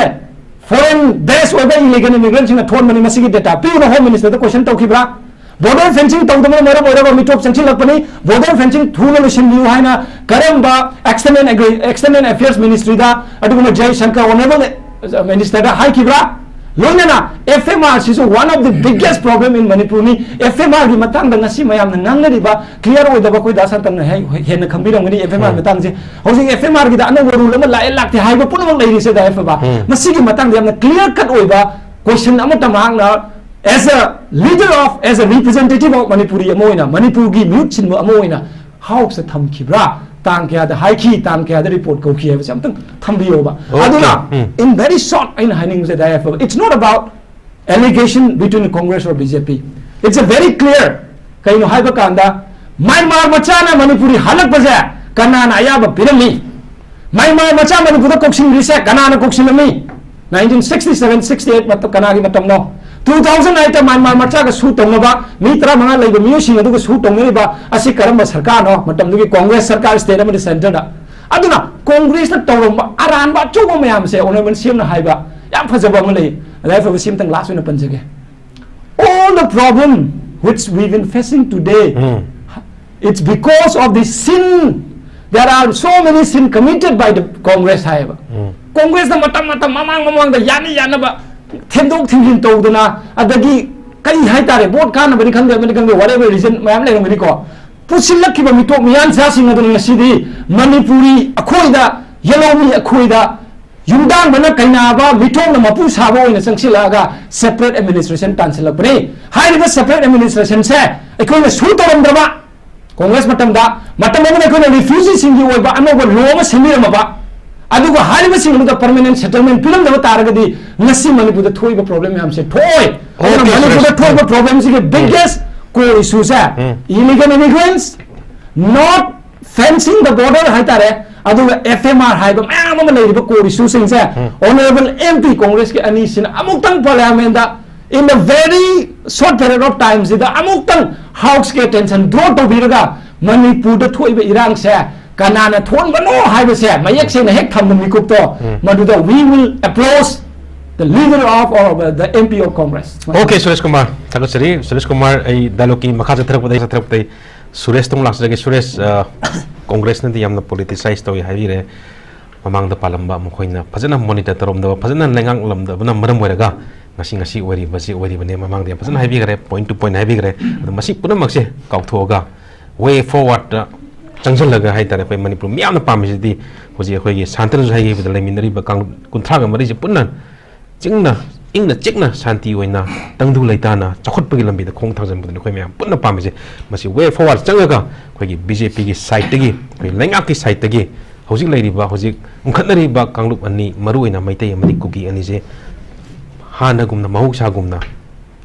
ꯐꯣꯔꯦꯟ ꯕꯦꯁ ꯑꯣꯏꯕ ꯏꯂꯤꯒꯦꯜ ꯏꯃꯤꯒ꯭ꯔꯦꯟꯁꯤꯡꯅ ꯊꯣꯛꯍꯟꯕꯅꯤ, ꯃꯁꯤꯒꯤ ꯗꯦꯇꯥ ꯄꯤꯌꯨꯅ ꯍꯣꯝ ꯃꯤꯅꯤꯁꯇꯔꯗ ꯀꯣꯏꯁꯟ ꯇꯧꯈꯤꯕ꯭ꯔꯥ? Border fencing ꯇꯧꯗꯕꯅ ꯃꯔꯝ ꯑꯣꯏꯔꯒ ꯃꯤꯇꯣꯞ ꯆꯪꯁꯤꯜꯂꯛꯄꯅꯤ꯫ Border fencing ꯊꯨꯅ ꯂꯣꯏꯁꯤꯟꯕꯤꯌꯨ ꯍꯥꯏꯅ ꯀꯔꯝꯕ External Agri-, External Affairs Ministry ꯗ, ꯑꯗꯨꯒꯨꯝꯕ ꯖꯌꯁꯪꯀꯔ, Honourable Minister ꯗ ꯍꯥꯏꯈꯤꯕ꯭ꯔꯥ? ꯂꯣꯏꯅꯅ F M R ꯁꯤꯁꯨ one of the biggest problem in Manipur ꯅꯤ꯫ F M R ꯒꯤ ꯃꯇꯥꯡꯗ ꯉꯁꯤ ꯃꯌꯥꯝꯅ ꯉꯥꯡꯅꯔꯤꯕ clear ꯑꯣꯏꯗꯕ, ꯑꯩꯈꯣꯏ ꯗꯥ ꯁꯟꯇꯟꯅ ꯍꯦ-, ꯍꯦꯟꯅ ꯈꯪꯕꯤꯔꯝꯒꯅꯤ F M R ꯎꯝ꯫ ꯃꯇꯥꯡꯁꯦ꯫ ꯍꯧꯖꯤꯛ F M R ꯒꯤꯗ ꯑꯅꯧꯕ rule ꯑꯃ ꯂꯥꯛꯑꯦ ꯂꯥꯛꯇꯦ ꯍꯥꯏꯕ ꯄꯨꯝꯅꯃꯛ ꯂꯩꯔꯤꯁꯦ ꯗꯥ ꯌꯥꯏꯐꯕ꯫ ꯎꯝ꯫ ꯃꯁꯤꯒꯤ ꯃꯇꯥꯡꯗ ꯌꯥꯝꯅ clear cut ꯑꯣꯏꯕ question ꯑꯃꯠꯇ ꯃꯍꯥꯛꯅ as a leader of, as a representative of Manipuri ꯑꯃ ꯑꯣꯏꯅ, ꯃꯅꯤꯄꯨꯔꯒꯤ ꯃꯤꯍꯨꯠ ꯁꯤꯟꯕ ꯑꯃ ꯑꯣꯏꯅ House ꯇ ꯊꯝꯈꯤꯕ꯭ꯔꯥ? ꯇꯥꯡ ꯀꯌꯥꯗ ꯍꯥꯏꯈꯤ, ꯇꯥꯡ ꯀꯌꯥꯗ report ꯀꯧꯈꯤ ꯍꯥꯏꯕꯁꯦ ꯑꯝꯇꯪ ꯊꯝꯕꯤꯌꯣꯕ꯫ Okay. ꯑꯗꯨꯅ, ꯎꯝ꯫ In very short ꯑꯩꯅ ꯍꯥꯏꯅꯤꯡꯕꯁꯦ ꯗꯥ ꯌꯥꯏꯐꯕ, it's not about allegation between Congress or B J P. It's a very clear. ꯀꯩꯅꯣ ꯍꯥꯏꯕ ꯀꯥꯟꯗ, ꯃ꯭ꯌꯥꯟꯃꯥꯔ ꯃꯆꯥꯅ ꯃꯅꯤꯄꯨꯔꯤ ꯍꯜꯂꯛꯄꯁꯦ ꯀꯅꯥꯅ ꯑꯌꯥꯕ ꯄꯤꯔꯝꯃꯤ? ꯃ꯭ꯌꯥꯟꯃꯥꯔ ꯃꯆꯥ ꯃꯅꯤꯄꯨꯔꯗ ꯀꯧꯁꯤꯟꯈ꯭ꯔꯤꯁꯦ ꯀꯅꯥꯅ ꯀꯧꯁꯤꯜꯂꯝꯃꯤ? Nineteen sixty seven sixty eight ꯃꯇꯝ ꯀꯅꯥꯒꯤ ꯃꯇꯝꯅꯣ? Two thousand eight ꯇ ꯃ꯭ꯌꯥꯟꯃꯥꯔ ꯃꯆꯥꯒ ꯁꯨ ꯇꯧꯅꯕ, ꯃꯤ ꯇꯔꯥꯃꯉꯥ ꯂꯩꯕ ꯃꯤꯑꯣꯏꯁꯤꯡ ꯑꯗꯨꯒ ꯁꯨ ꯇꯧꯅꯔꯤꯕ ꯑꯁꯤ ꯀꯔꯝꯕ ꯁꯔꯀꯥꯔꯅꯣ? ꯃꯇꯝꯗꯨꯒꯤ Congress ꯁꯔꯀꯥꯔ state ꯑꯃꯗꯤ centre ꯗ꯫ ꯑꯗꯨꯅ Congress ꯅ ꯇꯧꯔꯝꯕ ꯑꯔꯥꯟꯕ ꯑꯆꯧꯕ ꯃꯌꯥꯝꯁꯦ Honourable C M ꯅ ꯍꯥꯏꯕ ꯌꯥꯝ ꯐꯖꯕ ꯑꯃ ꯂꯩ꯫ ꯑꯗ ꯐꯕ ꯁꯤ ꯑꯝꯇꯪ last ꯑꯣꯏꯅ ꯄꯟꯖꯒꯦ꯫ All the problem which we've been facing today, um. It's because of the sin. There are so many sin committed by the Congress ꯍꯥꯏꯌꯦꯕ꯫ ꯎꯝ꯫ Congress ꯅ ꯃꯇꯝ ꯃꯇꯝ ꯃꯃꯥꯡ ꯃꯃꯥꯡꯗ ꯌꯥꯅ ꯌꯥꯅꯕ ꯊꯦꯝꯗꯣꯛ ꯊꯦꯝꯖꯤꯟ ꯇꯧꯗꯅ, ꯑꯗꯒꯤ ꯀꯔꯤ ꯍꯥꯏꯇꯥꯔꯦ, vote ꯀꯥꯟꯅꯕꯅꯤ ꯈꯪꯗꯦ, ꯑꯃꯅꯤ ꯈꯪꯗꯦ, whatever reason ꯃꯌꯥꯝ ꯂꯩꯔꯝꯒꯅꯤꯀꯣ꯫ ꯄꯨꯁꯤꯜꯂꯛꯈꯤꯕ ꯃꯤꯇꯣꯞ ꯃꯤꯌꯥꯟꯆꯥꯁꯤꯡ ꯑꯗꯨꯅ ꯉꯁꯤꯗꯤ ꯃꯅꯤꯄꯨꯔꯤ ꯑꯩꯈꯣꯏꯗ, ꯌꯦꯜꯍꯧꯃꯤ ꯑꯩꯈꯣꯏꯗ, ꯌꯨꯝꯗꯥꯡꯕꯅ ꯀꯩꯅꯥꯕ, ꯃꯤꯇꯣꯞꯅ ꯃꯄꯨ ꯁꯥꯕ ꯑꯣꯏꯅ ꯆꯪꯁꯤꯜꯂꯛꯑꯒ separate administration ꯇꯥꯟꯁꯤꯜꯂꯛꯄꯅꯤ꯫ ꯍꯥꯏꯔꯤꯕ separate administration ꯁꯦ ꯑꯩꯈꯣꯏꯅ ꯁꯨ ꯇꯧꯔꯝꯗ꯭ꯔꯕ, Congress ꯃꯇꯝꯗ, ꯃꯇꯝ ꯑꯃꯗ ꯑꯩꯈꯣꯏꯅ refugee ꯁꯤꯡꯒꯤ ꯑꯣꯏꯕ ꯑꯅꯧꯕ law ꯑꯃ ꯁꯦꯝꯕꯤꯔꯝꯃꯕ, ꯑꯗꯨꯒ ꯍꯥꯏꯔꯤꯕꯁꯤꯡ ꯑꯗꯨꯗ permanent settlement ꯄꯤꯔꯝꯗꯕ ꯇꯥꯔꯒꯗꯤ ꯉꯁꯤ ꯃꯅꯤꯄꯨꯔꯗ ꯊꯣꯛꯏꯕ problem ꯃꯌꯥꯝꯁꯦ ꯊꯣꯛꯑꯣꯏ꯫ ꯑꯗꯨꯅ Okay, ꯃꯅꯤꯄꯨꯔꯗ ꯁꯨꯔꯦꯁ꯫ ꯊꯣꯛꯏꯕ ꯎꯝ꯫ Problem ꯁꯤꯒꯤ ꯎꯝ꯫ Biggest core issue say um. Illegal immigrants, not fencing the border ꯍꯥꯏꯇꯥꯔꯦ, ꯑꯗꯨꯒ F M R ꯍꯥꯏꯕ ꯃꯌꯥꯝ ꯑꯃ ꯂꯩꯔꯤꯕ core issue ꯁꯤꯡꯁꯦ ꯎꯝ꯫ Honourable M P Congress ꯀꯤ ꯑꯅꯤꯁꯤꯅ ꯑꯃꯨꯛꯇꯪ Parliament the in the very short period of time ꯁꯤꯗ ꯑꯃꯨꯛꯇꯪ House ꯀꯤ attention draw ꯇꯧꯕꯤꯔꯒ ꯃꯅꯤꯄꯨꯔꯗ ꯊꯣꯛꯏꯕ ꯏꯔꯥꯡꯁꯦ ꯀꯅꯥꯅ ꯊꯣꯛꯍꯟꯕꯅꯣ ꯍꯥꯏꯕꯁꯦ ꯃꯌꯦꯛ ꯁꯦꯡꯅ ꯍꯦꯛ ꯊꯝꯕ ꯃꯤꯀꯨꯞꯇꯣ, ꯎꯝ꯫ ꯃꯗꯨꯗ we will approach the leader of, or the M P of Congress. Okay, Suresh Kumar, ꯊꯥꯒꯠꯆꯔꯤ꯫ ꯁꯨꯔꯦꯁ ꯀꯨꯃꯥꯔ, ꯑꯩ ꯗꯥꯏꯂꯣꯛꯀꯤ ꯃꯈꯥ ꯆꯠꯊꯔꯛꯄꯗ, ꯆꯠꯊꯔꯛꯄꯗ ꯑꯩ ꯁꯨꯔꯦꯁꯇ ꯑꯃꯨꯛ ꯂꯥꯛꯆꯔꯒꯦ꯫ ꯁꯨꯔꯦꯁ, ꯑ, ꯀꯣꯡꯒ꯭ꯔꯦꯁꯅꯗꯤ ꯌꯥꯝꯅ politicize ꯇꯧꯏ ꯍꯥꯏꯕꯤꯔꯦ꯫ ꯃꯃꯥꯡꯗ ꯄꯥꯜꯂꯝꯕ, ꯃꯈꯣꯏꯅ ꯐꯖꯅ monitor ꯇꯧꯔꯝꯗꯕ, ꯐꯖꯅ ꯂꯩꯉꯥꯛꯂꯝꯗꯕꯅ ꯃꯔꯝ ꯑꯣꯏꯔꯒ ꯉꯁꯤ, ꯉꯁꯤ ꯑꯣꯏꯔꯤꯕꯁꯤ ꯑꯣꯏꯔꯤꯕꯅꯦ꯫ ꯃꯃꯥꯡꯗ ꯌꯥꯝ ꯐꯖꯅ ꯍꯥꯏꯕꯤꯈ꯭ꯔꯦ, point to point ꯍꯥꯏꯕꯤꯈ꯭ꯔꯦ꯫ ꯑꯗꯣ ꯃꯁꯤ ꯄꯨꯝꯅꯃꯛꯁꯦ ꯀꯥꯎꯊꯣꯛꯑꯒ, way forwardꯇ ꯆꯪꯁꯤꯜꯂꯒ ꯍꯥꯏꯇꯥꯔꯦ, ꯑꯩꯈꯣꯏ ꯃꯅꯤꯄꯨꯔ ꯃꯤꯌꯥꯝꯅ ꯄꯥꯝꯃꯤꯁꯤꯗꯤ ꯍꯧꯖꯤꯛ ꯑꯩꯈꯣꯏꯒꯤ ꯁꯥꯟꯇꯅꯁꯨ ꯍꯥꯏꯈꯤꯕꯗ, ꯂꯩꯃꯤꯟꯅꯔꯤꯕ ꯀꯥꯡꯂꯨꯞ ꯀꯨꯟꯊ꯭ꯔꯥꯒ ꯃꯔꯤꯁꯦ ꯄꯨꯟꯅ ꯆꯤꯡꯅ, ꯏꯪꯅ ꯆꯤꯛꯅ ꯁꯥꯟꯇꯤ ꯑꯣꯏꯅ ꯇꯪꯗꯨ ꯂꯩꯇꯥꯅ ꯆꯥꯎꯈꯠꯄꯒꯤ ꯂꯝꯕꯤꯗ ꯈꯣꯡ ꯊꯥꯡꯖꯤꯟꯕꯗꯨꯅꯤ ꯑꯩꯈꯣꯏ ꯃꯌꯥꯝ ꯄꯨꯟꯅ ꯄꯥꯝꯃꯤꯁꯦ꯫ ꯃꯁꯤ way forward ꯆꯪꯉꯒ ꯑꯩꯈꯣꯏꯒꯤ BJPꯒꯤ sideꯇꯒꯤ, ꯑꯩꯈꯣꯏ ꯂꯩꯉꯥꯛꯀꯤ sideꯇꯒꯤ ꯍꯧꯖꯤꯛ ꯂꯩꯔꯤꯕ, ꯍꯧꯖꯤꯛ ꯎꯪꯈꯠꯅꯔꯤꯕ ꯀꯥꯡꯂꯨꯞ ꯑꯅꯤ, ꯃꯔꯨꯑꯣꯏꯅ ꯃꯩꯇꯩ ꯑꯃꯗꯤ ꯀꯨꯀꯤ ꯑꯅꯤꯁꯦ ꯍꯥꯟꯅꯒꯨꯝꯅ, ꯃꯍꯧꯁꯥꯒꯨꯝꯅ,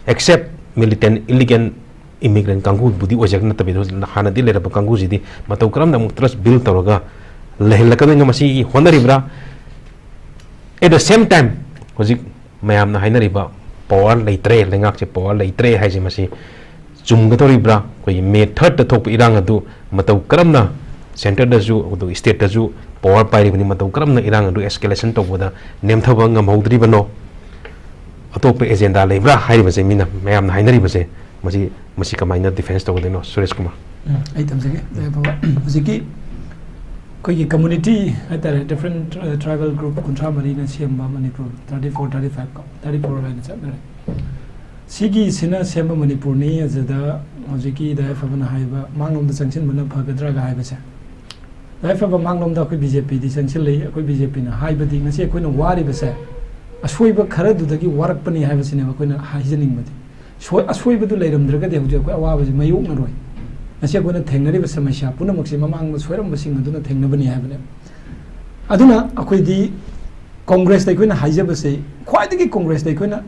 except militant, illegal immigrant ꯀꯥꯡꯕꯨꯕꯨꯗꯤ ꯑꯣꯏꯖꯔꯒ ꯅꯠꯇꯕꯤꯗ, ꯍꯧꯖꯤꯛ ꯍꯥꯟꯅꯗꯤ ꯂꯩꯔꯕ ꯀꯥꯡꯕꯨꯁꯤꯗꯤ ꯃꯇꯧ ꯀꯔꯝꯅ ꯑꯃꯨꯛ trust build ꯇꯧꯔꯒ ꯂꯩꯍꯜꯂꯛꯀꯗꯣꯏꯅꯣ, ꯃꯁꯤꯒꯤ ꯍꯣꯠꯅꯔꯤꯕ꯭ꯔꯥ? At the same time, ꯍꯧꯖꯤꯛ ꯃꯌꯥꯝꯅ ꯍꯥꯏꯅꯔꯤꯕ power ꯂꯩꯇ꯭ꯔꯦ, ꯂꯩꯉꯥꯛꯁꯦ power ꯂꯩꯇ꯭ꯔꯦ ꯍꯥꯏꯁꯦ, ꯃꯁꯤ ꯆꯨꯝꯒꯗꯧꯔꯤꯕ꯭ꯔꯥ? ꯑꯩꯈꯣꯏꯒꯤ May thirdꯇ ꯊꯣꯛꯄ ꯏꯔꯥꯡ ꯑꯗꯨ ꯃꯇꯧ ꯀꯔꯝꯅ centreꯗꯁꯨ, ꯑꯗꯨꯒ stateꯇꯁꯨ power ꯄꯥꯏꯔꯤꯕꯅꯤ, ꯃꯇꯧ ꯀꯔꯝꯅ ꯏꯔꯥꯡ ꯑꯗꯨ escalation ꯇꯧꯕꯗ ꯅꯦꯝꯊꯕ ꯉꯝꯍꯧꯗ꯭ꯔꯤꯕꯅꯣ? ꯑꯇꯣꯞꯄ agenda ꯂꯩꯕ꯭ꯔꯥ ꯍꯥꯏꯔꯤꯕꯁꯦ, ꯃꯤꯅ, ꯃꯌꯥꯝꯅ ꯍꯥꯏꯅꯔꯤꯕꯁꯦ, ꯃꯁꯤ, ꯃꯁꯤ ꯀꯃꯥꯏꯅ defence ꯇꯧꯒꯗꯣꯏꯅꯣ, ꯁꯨꯔꯦꯁ ꯀꯨꯃꯥꯔ? ꯎꯝ, ꯑꯩ ꯊꯝꯖꯒꯦ꯫ ꯌꯥꯏꯐꯕ꯫ ꯍꯧꯖꯤꯛꯀꯤ ꯑꯩꯈꯣꯏꯒꯤ community ꯍꯥꯏꯇꯥꯔꯦ, different, uh, tribal group ꯀꯨꯟꯊ꯭ꯔꯥ ꯃꯔꯤꯅ ꯁꯦꯝꯕ Manipur, thirty four, thirty five ꯀꯣ, thirty four ꯍꯥꯏꯅ ꯆꯠꯅꯔꯦ꯫ ꯁꯤꯒꯤꯁꯤꯅ ꯁꯦꯝꯕ ꯃꯅꯤꯄꯨꯔꯅꯤ꯫ ꯑꯗꯨꯗ ꯍꯧꯖꯤꯛꯀꯤ ꯗꯥ ꯌꯥꯏꯐꯕꯅ ꯍꯥꯏꯕ ꯃꯥꯡꯂꯣꯝꯗ ꯆꯪꯁꯤꯟꯕꯅ ꯐꯒꯗ꯭ꯔꯥꯒ ꯍꯥꯏꯕꯁꯦ, ꯗꯥ ꯌꯥꯏꯐꯕ ꯃꯥꯡꯂꯣꯝꯗ ꯑꯩꯈꯣꯏ BJPꯗꯤ ꯆꯪꯁꯤꯜꯂꯤ꯫ ꯑꯩꯈꯣꯏ BJPꯅ ꯍꯥꯏꯕꯗꯤ ꯉꯁꯤ ꯑꯩꯈꯣꯏꯅ ꯋꯥꯔꯤꯕꯁꯦ ꯑꯁꯣꯏꯕ ꯈꯔꯗꯨꯗꯒꯤ ꯋꯥꯔꯛꯄꯅꯤ ꯍꯥꯏꯕꯁꯤꯅꯦꯕ ꯑꯩꯈꯣꯏꯅ ꯍꯥꯏꯖꯅꯤꯡꯕꯗꯤ꯫ ꯁꯣꯏ-, ꯑꯁꯣꯏꯕꯗꯨ ꯂꯩꯔꯝꯗ꯭ꯔꯒꯗꯤ ꯍꯧꯖꯤꯛ ꯑꯩꯈꯣꯏ ꯑꯋꯥꯕꯁꯤ ꯃꯥꯌꯣꯛꯅꯔꯣꯏ꯫ ꯉꯁꯤ ꯑꯩꯈꯣꯏꯅ ꯊꯦꯡꯅꯔꯤꯕ ꯁꯃꯁ꯭ꯌꯥ ꯄꯨꯝꯅꯃꯛꯁꯤ ꯃꯃꯥꯡꯗ ꯁꯣꯏꯔꯝꯕꯁꯤꯡ ꯑꯗꯨꯅ ꯊꯦꯡꯅꯕꯅꯤ ꯍꯥꯏꯕꯅꯦꯕ꯫ ꯑꯗꯨꯅ ꯑꯩꯈꯣꯏꯗꯤ ꯀꯣꯡꯒ꯭ꯔꯦꯁꯇ ꯑꯩꯈꯣꯏꯅ ꯍꯥꯏꯖꯕꯁꯦ, ꯈ꯭ꯋꯥꯏꯗꯒꯤ ꯀꯣꯡꯒ꯭ꯔꯦꯁꯇ ꯑꯩꯈꯣꯏꯅ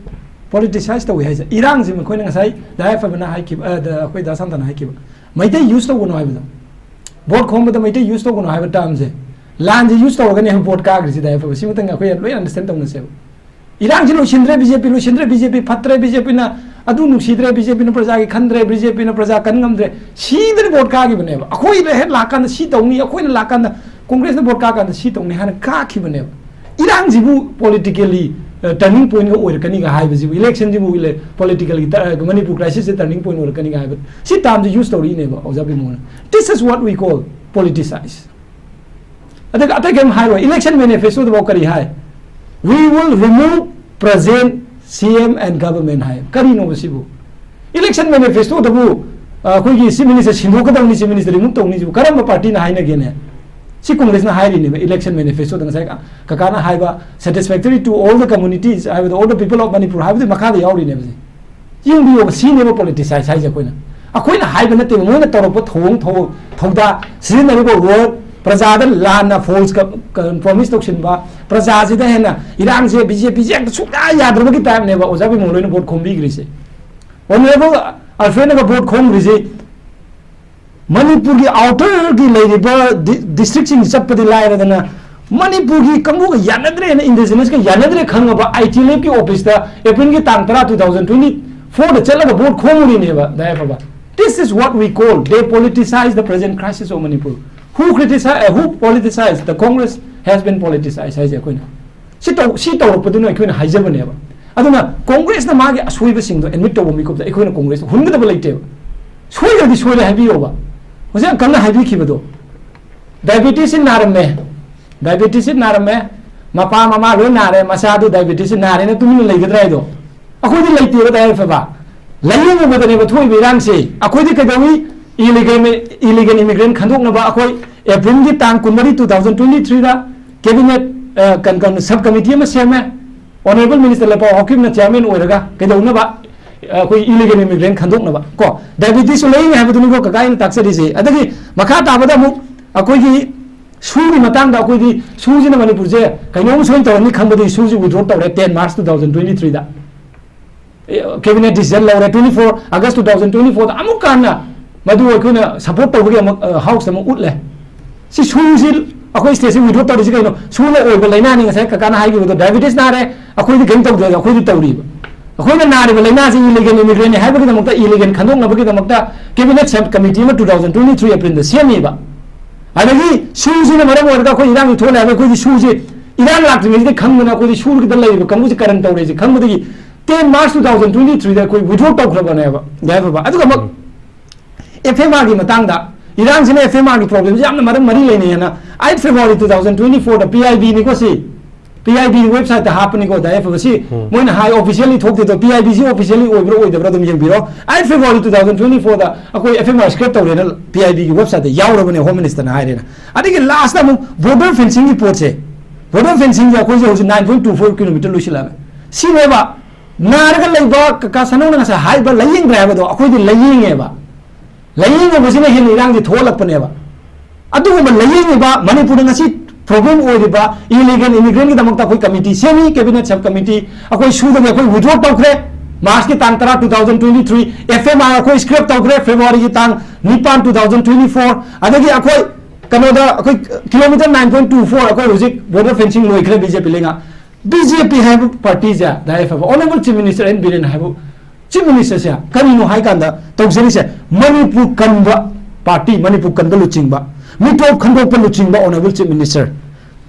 politicize ꯇꯧꯏ ꯍꯥꯏꯁꯦ, ꯏꯔꯥꯡꯁꯤ ꯑꯩꯈꯣꯏꯅ ꯉꯁꯥꯏ ꯗꯥ ꯌꯥꯏꯐꯕꯅ ꯍꯥꯏꯈꯤꯕ, ꯑ, ꯗ-, ꯑꯩꯈꯣꯏ ꯗꯥ ꯁꯥꯟꯇꯅ ꯍꯥꯏꯈꯤꯕ, ꯃꯩꯇꯩ use ꯇꯧꯒꯅꯨ ꯍꯥꯏꯕꯗꯣ, vote ꯈꯣꯝꯕꯗ ꯃꯩꯇꯩ use ꯇꯧꯒꯅꯨ ꯍꯥꯏꯕ termꯁꯦ, ꯂꯥꯟꯁꯦ use ꯇꯧꯔꯒꯅꯦ vote ꯀꯥꯈ꯭ꯔꯤꯁꯤ ꯗꯥ ꯌꯥꯏꯐꯕ꯫ ꯁꯤꯃꯇꯪ ꯑꯩꯈꯣꯏ ꯂꯣꯏ understand ꯇꯧꯅꯁꯦꯕ꯫ ꯏꯔꯥꯡꯁꯤ ꯂꯣꯏꯁꯤꯟꯗ꯭ꯔꯦ BJP, ꯂꯣꯏꯁꯤꯟꯗ꯭ꯔꯦ BJP, ꯐꯠꯇ꯭ꯔꯦ BJPꯅ, ꯑꯗꯨ ꯅꯨꯡꯁꯤꯗ꯭ꯔꯦ BJPꯅ, ꯄ꯭ꯔꯖꯥꯒꯤ ꯈꯟꯗ꯭ꯔꯦ BJPꯅ, ꯄ꯭ꯔꯖꯥ ꯀꯟ ꯉꯝꯗ꯭ꯔꯦ, ꯁꯤꯗꯅ vote ꯀꯥꯈꯤꯕꯅꯦꯕ꯫ ꯑꯩꯈꯣꯏꯅ ꯍꯦꯛ ꯂꯥꯛꯀꯥꯟꯗ ꯁꯤ ꯇꯧꯅꯤ, ꯑꯩꯈꯣꯏꯅ ꯂꯥꯛꯀꯥꯟꯗ ꯀꯣꯡꯒ꯭ꯔꯦꯁꯅ vote ꯀꯥꯀꯥꯟꯗ ꯁꯤ ꯇꯧꯅꯤ ꯍꯥꯏꯅ ꯀꯥꯈꯤꯕꯅꯦꯕ꯫ ꯏꯔꯥꯡꯁꯤꯕꯨ politically ꯇꯔꯅꯤꯡ ꯄꯣꯏꯟꯒ ꯑꯣꯏꯔꯛꯀꯅꯤꯒ ꯍꯥꯏꯕꯁꯤꯕꯨ, ꯏꯂꯦꯛꯁꯟꯁꯤꯕꯨ ꯄꯣꯂꯤꯇꯤꯀꯦꯜꯒꯤ, ꯃꯅꯤꯄꯨꯔ ꯀ꯭ꯔꯥꯏꯁꯤꯁꯁꯦ ꯇꯔꯅꯤꯡ ꯄꯣꯏꯟ ꯑꯣꯏꯔꯛꯀꯅꯤꯒ ꯍꯥꯏꯕ ꯁꯤ ꯇꯥꯝꯁꯦ ꯌꯨꯁ ꯇꯧꯔꯛꯏꯅꯦꯕ ꯑꯣꯖꯥ ꯕꯤꯃꯣꯜꯅ꯫ This is what we call politicize. ꯑꯗꯨꯒ ꯑꯇꯩ ꯀꯔꯤꯝ ꯍꯥꯏꯔꯣꯏ꯫ ꯏꯂꯦꯛꯁꯟ ꯃꯦꯅꯤꯐꯦꯁꯇꯣꯗꯐꯥꯎ ꯀꯔꯤ ꯍꯥꯏ? "We will remove present C M and government" ꯍꯥꯏ꯫ ꯀꯔꯤꯅꯣꯕ ꯁꯤꯕꯨ? ꯏꯂꯦꯛꯁꯟ ꯃꯦꯅꯤꯐꯦꯁꯇꯣꯗꯕꯨ ꯑꯩꯈꯣꯏꯒꯤ ꯆꯤꯐ ꯃꯤꯅꯤꯁꯇꯔ ꯁꯤꯟꯗꯣꯛꯀꯗꯧꯅꯤ, ꯆꯤꯐ ꯃꯤꯅꯤꯁꯇꯔ ꯔꯤꯃꯨꯚ ꯇꯧꯅꯤ ꯁꯤꯕꯨ ꯀꯔꯝꯕ ꯄꯥꯔꯇꯤꯅ ꯍꯥꯏꯅꯒꯦꯅꯦ? ꯁꯤ ꯀꯣꯡꯒ꯭ꯔꯦꯁꯅ ꯍꯥꯏꯔꯤꯅꯦꯕ ꯏꯂꯦꯛꯁꯟ ꯃꯦꯅꯤꯐꯦꯁꯇꯣꯗ꯫ ꯉꯁꯥꯏ ꯀꯀꯥꯅ ꯍꯥꯏꯕ "satisfactory to all the communities" ꯍꯥꯏꯕꯗꯣ, "all the people of Manipur" ꯍꯥꯏꯕꯗꯨꯒꯤ ꯃꯈꯥꯗ ꯌꯥꯎꯔꯤꯅꯦꯕ ꯁꯤ꯫ ꯌꯦꯡꯕꯤꯌꯣꯕ, ꯁꯤꯅꯦꯕ ꯄꯣꯂꯤꯇꯤꯁꯥꯏꯁ ꯍꯥꯏꯁꯦ꯫ ꯑꯩꯈꯣꯏꯅ, ꯑꯩꯈꯣꯏꯅ ꯍꯥꯏꯕ ꯅꯠꯇꯦꯕ, ꯃꯣꯏꯅ ꯇꯧꯔꯛꯄ ꯊꯧꯑꯣꯡ, ꯊꯧ-, ꯊꯧꯗꯥ, ꯁꯤꯖꯤꯟꯅꯔꯤꯕ ꯋꯥꯔꯗ, ꯄ꯭ꯔꯖꯥꯗ ꯂꯥꯟꯅ ꯐꯣꯜꯁ ꯄ꯭ꯔꯣꯃꯤꯁ ꯇꯧꯁꯤꯟꯕ, ꯄ꯭ꯔꯖꯥꯁꯤꯗ ꯍꯦꯟꯅ ꯏꯔꯥꯡꯁꯦ ꯕꯤ ꯖꯦ ꯄꯤꯁꯦ ꯍꯦꯛꯇ ꯁꯨꯡꯌꯥ ꯌꯥꯗ꯭ꯔꯕꯒꯤ ꯇꯥꯏꯞꯅꯦꯕ ꯑꯣꯖꯥ ꯕꯤꯃꯣꯜ ꯍꯣꯏꯅ ꯚꯣꯠ ꯈꯣꯝꯕꯤꯈ꯭ꯔꯤꯁꯦ꯫ ꯑꯣꯅꯔꯦꯕꯜ ꯑꯜꯐ꯭ꯔꯦꯗꯅꯒ ꯚꯣꯠ ꯈꯣꯝꯈ꯭ꯔꯤꯁꯦ ꯃꯅꯤꯄꯨꯔꯒꯤ ꯑꯥꯎꯇꯔꯒꯤ ꯂꯩꯔꯤꯕ ꯗꯤ-, ꯗꯤꯁꯇ꯭ꯔꯤꯛꯁꯤꯡ ꯆꯠꯄꯗꯤ ꯂꯥꯏꯔꯗꯅ, ꯃꯅꯤꯄꯨꯔꯒꯤ ꯀꯥꯡꯕꯨꯒ ꯌꯥꯅꯗ꯭ꯔꯦꯅ, ꯏꯟꯗꯤꯖꯤꯅꯁꯀ ꯌꯥꯅꯗ꯭ꯔꯦ ꯈꯪꯉꯕ ꯑꯥꯏ ꯇꯤ ꯑꯦꯜ ꯑꯦꯐꯀꯤ ꯑꯣꯐꯤꯁꯇ ꯑꯦꯄ꯭ꯔꯤꯜꯒꯤ ꯇꯥꯡ ꯇꯔꯥ, two thousand twenty fourꯗ ꯆꯠꯂꯒ vote ꯈꯣꯝꯃꯨꯔꯤꯅꯦꯕ ꯗꯥꯏꯐꯕ꯫ This is what we call they politicize the present crisis of Manipur. Who criticize, uh, who politicize? The Congress has been politicized ꯍꯥꯏꯁꯦ ꯑꯩꯈꯣꯏꯅ꯫ ꯁꯤ ꯇꯧ-, ꯁꯤ ꯇꯧꯔꯛꯄꯗꯨꯅ ꯑꯩꯈꯣꯏꯅ ꯍꯥꯏꯖꯕꯅꯦꯕ꯫ ꯑꯗꯨꯅ ꯀꯣꯡꯒ꯭ꯔꯦꯁꯅ ꯃꯥꯒꯤ ꯑꯁꯣꯏꯕꯁꯤꯡꯗꯣ ꯑꯦꯗꯃꯤꯠ ꯇꯧꯕ ꯃꯤꯀꯨꯞꯇ ꯑꯩꯈꯣꯏꯅ ꯀꯣꯡꯒ꯭ꯔꯦꯁꯇ ꯍꯨꯟꯒꯗꯕ ꯂꯩꯇꯦꯕ꯫ ꯁꯣꯏꯔꯗꯤ ꯁꯣꯏꯔꯦ ꯍꯥꯏꯕꯤꯌꯣꯕ꯫ ꯍꯧꯖꯤꯛ ꯑꯪꯀꯜꯅ ꯍꯥꯏꯕꯤꯈꯤꯕꯗꯣ, ꯗꯥꯏꯕꯦꯇꯤꯁꯁꯤ ꯅꯥꯔꯝꯃꯦ, ꯗꯥꯏꯕꯦꯇꯤꯁꯁꯤ ꯅꯥꯔꯝꯃꯦ, ꯃꯄꯥ ꯃꯃꯥ ꯂꯣꯏ ꯅꯥꯔꯦ, ꯃꯆꯥꯗꯨ ꯗꯥꯏꯕꯦꯇꯤꯁꯁꯤ ꯅꯥꯔꯦꯅ ꯇꯨꯃꯤꯟꯅ ꯂꯩꯒꯗ꯭ꯔꯥ ꯍꯥꯏꯗꯣ? ꯑꯩꯈꯣꯏꯗꯤ ꯂꯩꯇꯦꯕ ꯗꯥꯏꯔꯦꯛ ꯐꯕ꯫ ꯂꯥꯏꯌꯦꯡꯉꯨꯕꯗꯅꯦꯕ ꯊꯣꯛꯏꯕ ꯏꯔꯥꯡꯁꯦ꯫ ꯑꯩꯈꯣꯏꯗꯤ ꯀꯩꯗꯧꯏ? ꯏꯂꯤꯒꯦꯜ, ꯏꯂꯤꯒꯦꯜ ꯏꯃꯤꯒ꯭ꯔꯦꯟ ꯈꯟꯗꯣꯛꯅꯕ ꯑꯩꯈꯣꯏ ꯑꯦꯄ꯭ꯔꯤꯜꯒꯤ ꯇꯥꯡ ꯀꯨꯟꯃꯔꯤ, two thousand twenty threeꯗ ꯀꯦꯕꯤꯅꯦꯠ, ꯑ, ꯀꯟ-, ꯀꯟ-, ꯁꯕ ꯀꯃꯤꯇꯤ ꯑꯃ ꯁꯦꯝꯃꯦ꯫ ꯑꯣꯅꯔꯦꯕꯜ ꯃꯤꯅꯤꯁꯇꯔ ꯂꯩꯄꯥꯎ ꯍꯥꯎꯀꯤꯞꯅ ꯆꯤꯌꯥꯔꯃꯦꯟ ꯑꯣꯏꯔꯒ ꯀꯩꯗꯧꯅꯕ? ꯑ, ꯑꯩꯈꯣꯏ ꯏꯂꯤꯒꯦꯜ ꯏꯃꯤꯒ꯭ꯔꯦꯟ ꯈꯟꯗꯣꯛꯅꯕ ꯀꯣ꯫ ꯗꯥꯏꯕꯦꯇꯤꯁꯁꯨ ꯂꯩꯅꯤ ꯍꯥꯏꯕꯗꯨꯅꯤꯀꯣ ꯀꯀꯥ ꯑꯩꯅ ꯇꯥꯛꯆꯔꯤꯁꯦ꯫ ꯑꯗꯒꯤ ꯃꯈꯥ ꯇꯥꯕꯗ ꯑꯃꯨꯛ ꯑꯩꯈꯣꯏꯒꯤ ꯁꯨꯒꯤ ꯃꯇꯥꯡꯗ ꯑꯩꯈꯣꯏꯗꯤ ꯁꯨꯁꯤꯅ ꯃꯅꯤꯄꯨꯔꯁꯦ ꯀꯩꯅꯣꯝ ꯁꯣꯏꯅ ꯇꯧꯔꯅꯤ ꯈꯪꯕꯗꯒꯤ ꯁꯨꯁꯤ ꯋꯤꯗ꯭ꯔꯣ ꯇꯧꯔꯦ ten March two thousand twenty threeꯗ꯫ ꯀꯦꯕꯤꯅꯦꯠ ꯗꯤꯁꯤꯖꯟ ꯂꯧꯔꯦ, twenty four August two thousand twenty fourꯗ ꯑꯃꯨꯛ ꯍꯟꯅ ꯃꯗꯨ ꯑꯩꯈꯣꯏꯅ ꯁꯄꯣꯔꯠ ꯇꯧꯕꯒꯤ ꯑꯃꯨꯛ, ꯑ, ꯍꯥꯎꯁꯇ ꯑꯃꯨꯛ ꯎꯠꯂꯦ꯫ ꯁꯤ ꯁꯨꯁꯤ ꯑꯩꯈꯣꯏ ꯁ꯭ꯇꯦꯠꯁꯤ ꯋꯤꯗ꯭ꯔꯣ ꯇꯧꯔꯤꯁꯤ ꯀꯩꯅꯣ? ꯁꯨꯅ ꯑꯣꯏꯕ ꯂꯥꯏꯅꯥꯅꯤ, ꯉꯁꯥꯏ ꯀꯀꯥꯅ ꯍꯥꯏꯈꯤꯕꯗꯣ, ꯗꯥꯏꯕꯦꯇꯤꯁ ꯅꯥꯔꯦ, ꯑꯩꯈꯣꯏꯗꯤ ꯀꯩꯝ ꯇꯧꯗꯦ, ꯑꯩꯈꯣꯏꯗꯤ ꯇꯧꯔꯤꯕ꯫ ꯑꯩꯈꯣꯏꯅ ꯅꯥꯔꯤꯕ ꯂꯥꯏꯅꯥꯁꯤ ꯏꯂꯤꯒꯦꯜ ꯏꯃꯤꯒ꯭ꯔꯦꯟꯅꯤ ꯍꯥꯏꯕꯒꯤꯗꯃꯛꯇ ꯏꯂꯤꯒꯦꯜ ꯈꯟꯗꯣꯛꯅꯕꯒꯤꯗꯃꯛꯇ ꯀꯦꯕꯤꯅꯦꯠ ꯁꯕ ꯀꯃꯤꯇꯤ ꯑꯃ two thousand twenty three ꯑꯦꯄ꯭ꯔꯤꯜꯗ ꯁꯦꯝꯃꯤꯕ꯫ ꯑꯗꯒꯤ ꯁꯨꯁꯤꯅ ꯃꯔꯝ ꯑꯣꯏꯔꯒ ꯑꯩꯈꯣꯏ ꯏꯔꯥꯡꯁꯤ ꯊꯣꯛꯂꯦ ꯍꯥꯏꯕ, ꯑꯩꯈꯣꯏꯗꯤ ꯁꯨꯁꯤ ꯏꯔꯥꯡ ꯂꯥꯛꯇ꯭ꯔꯤꯉꯩꯁꯤꯗ ꯈꯪꯗꯅ ꯑꯩꯈꯣꯏꯗꯤ ꯁꯨꯔꯒꯗ ꯂꯩꯔꯤꯕ ꯀꯥꯡꯕꯨꯁꯦ ꯀꯔꯟ ꯇꯧꯔꯦꯁꯦ ꯈꯪꯕꯗꯒꯤ ten March two thousand twenty three ꯗ ꯑꯩꯈꯣꯏ withdraw ꯇꯧꯈ꯭ꯔꯕꯅꯦꯕ ꯌꯥꯏꯐꯕ꯫ ꯑꯗꯨꯒ ꯑꯃꯨꯛ F M R ꯒꯤ ꯃꯇꯥꯡꯗ, ꯏꯔꯥꯡꯁꯤꯅ F M R ꯒꯤ problem ꯁꯤ ꯌꯥꯝꯅ ꯃꯔꯝ ꯃꯔꯤ ꯂꯩꯅꯩ ꯍꯥꯏꯅ, eight February two thousand twenty four the P I B ꯅꯤꯀꯣ ꯁꯤ, P I B ꯒꯤ website ꯇ ꯍꯥꯞꯄꯅꯤꯀꯣ ꯗꯥ ꯌꯥꯏꯐꯕ꯫ ꯁꯤ ꯎꯝ꯫ ꯃꯣꯏꯅ ꯍꯥꯏ officially ꯊꯣꯛꯇꯦꯗꯣ, P I B ꯁꯤ officially ꯑꯣꯏꯕ꯭ꯔꯥ ꯑꯣꯏꯗꯕ꯭ꯔꯥ ꯑꯗꯨꯝ ꯌꯦꯡꯕꯤꯔꯣ꯫ eight February two thousand twenty four ꯗ ꯑꯩꯈꯣꯏ F M R scrap ꯇꯧꯔꯦꯅ P I B ꯒꯤ website ꯇ ꯌꯥꯎꯔꯕꯅꯦ, Home Minister ꯅ ꯍꯥꯏꯔꯦꯅ꯫ ꯑꯗꯒꯤ last ꯇ ꯑꯃꯨꯛ border fencing ꯒꯤ ꯄꯣꯠꯁꯦ, border fencing ꯁꯦ ꯑꯩꯈꯣꯏꯁꯦ ꯍꯧꯖꯤꯛ nine point two four kilometer ꯂꯣꯏꯁꯤꯜꯂꯛꯑꯃꯦ꯫ ꯁꯤꯅꯦꯕ ꯅꯥꯔꯒ ꯂꯩꯕ ꯀꯀꯥ ꯁꯅꯧꯅ ꯉꯁꯥꯏ ꯍꯥꯏꯕ ꯂꯥꯏꯌꯦꯡꯗ꯭ꯔꯦ ꯍꯥꯏꯕꯗꯣ, ꯑꯩꯈꯣꯏꯗꯤ ꯂꯥꯏꯌꯦꯡꯉꯦꯕ꯫ ꯂꯥꯏꯌꯦꯡꯉꯨꯕꯁꯤꯅ ꯍꯦꯟꯅ ꯏꯔꯥꯡꯁꯦ ꯊꯣꯛꯍꯜꯂꯛꯄꯅꯦꯕ꯫ ꯑꯗꯨꯒꯨꯝꯕ ꯂꯥꯏꯌꯦꯡꯉꯤꯕ ꯃꯅꯤꯄꯨꯔꯗ ꯉꯁꯤ problem ꯑꯣꯏꯔꯤꯕ illegal immigrant ꯒꯤꯗꯃꯛꯇ ꯑꯩꯈꯣꯏ committee ꯁꯦꯝꯃꯤ, cabinet sub committee꯫ ꯑꯩꯈꯣꯏ ꯁꯨꯗꯒꯤ ꯑꯩꯈꯣꯏ withdraw ꯇꯧꯈ꯭ꯔꯦ꯫ March ꯀꯤ ꯇꯥꯡ ꯇꯔꯥ, two thousand twenty three, F M R ꯑꯩꯈꯣꯏ scrap ꯇꯧꯈ꯭ꯔꯦ꯫ February ꯒꯤ ꯇꯥꯡ ꯅꯤꯄꯥꯟ, two thousand twenty four꯫ ꯑꯗꯒꯤ ꯑꯩꯈꯣꯏ ꯀꯩꯅꯣꯗ ꯑꯩꯈꯣꯏ kilometer nine point two four ꯑꯩꯈꯣꯏ ꯍꯧꯖꯤꯛ border fencing ꯂꯣꯏꯈ꯭ꯔꯦ B J P ꯂꯩꯉꯥꯛ꯫ B J P ꯍꯥꯏꯕ party ꯁꯦ ꯗꯥꯏꯔꯦꯛ ꯐꯕ Honorable Chief Minister N Biren ꯍꯥꯏꯕ Chief Minister ꯁꯦ ꯀꯔꯤꯅꯣ ꯍꯥꯏ ꯀꯥꯟꯗ ꯇꯧꯖꯔꯤꯁꯦ, ꯃꯅꯤꯄꯨꯔ ꯀꯟꯕ party, ꯃꯅꯤꯄꯨꯔ ꯀꯟꯕ ꯂꯨꯆꯤꯡꯕ, ꯃꯤꯇꯣꯞ ꯈꯟꯗꯣꯛꯄ ꯂꯨꯆꯤꯡꯕ Honorable Chief Minister,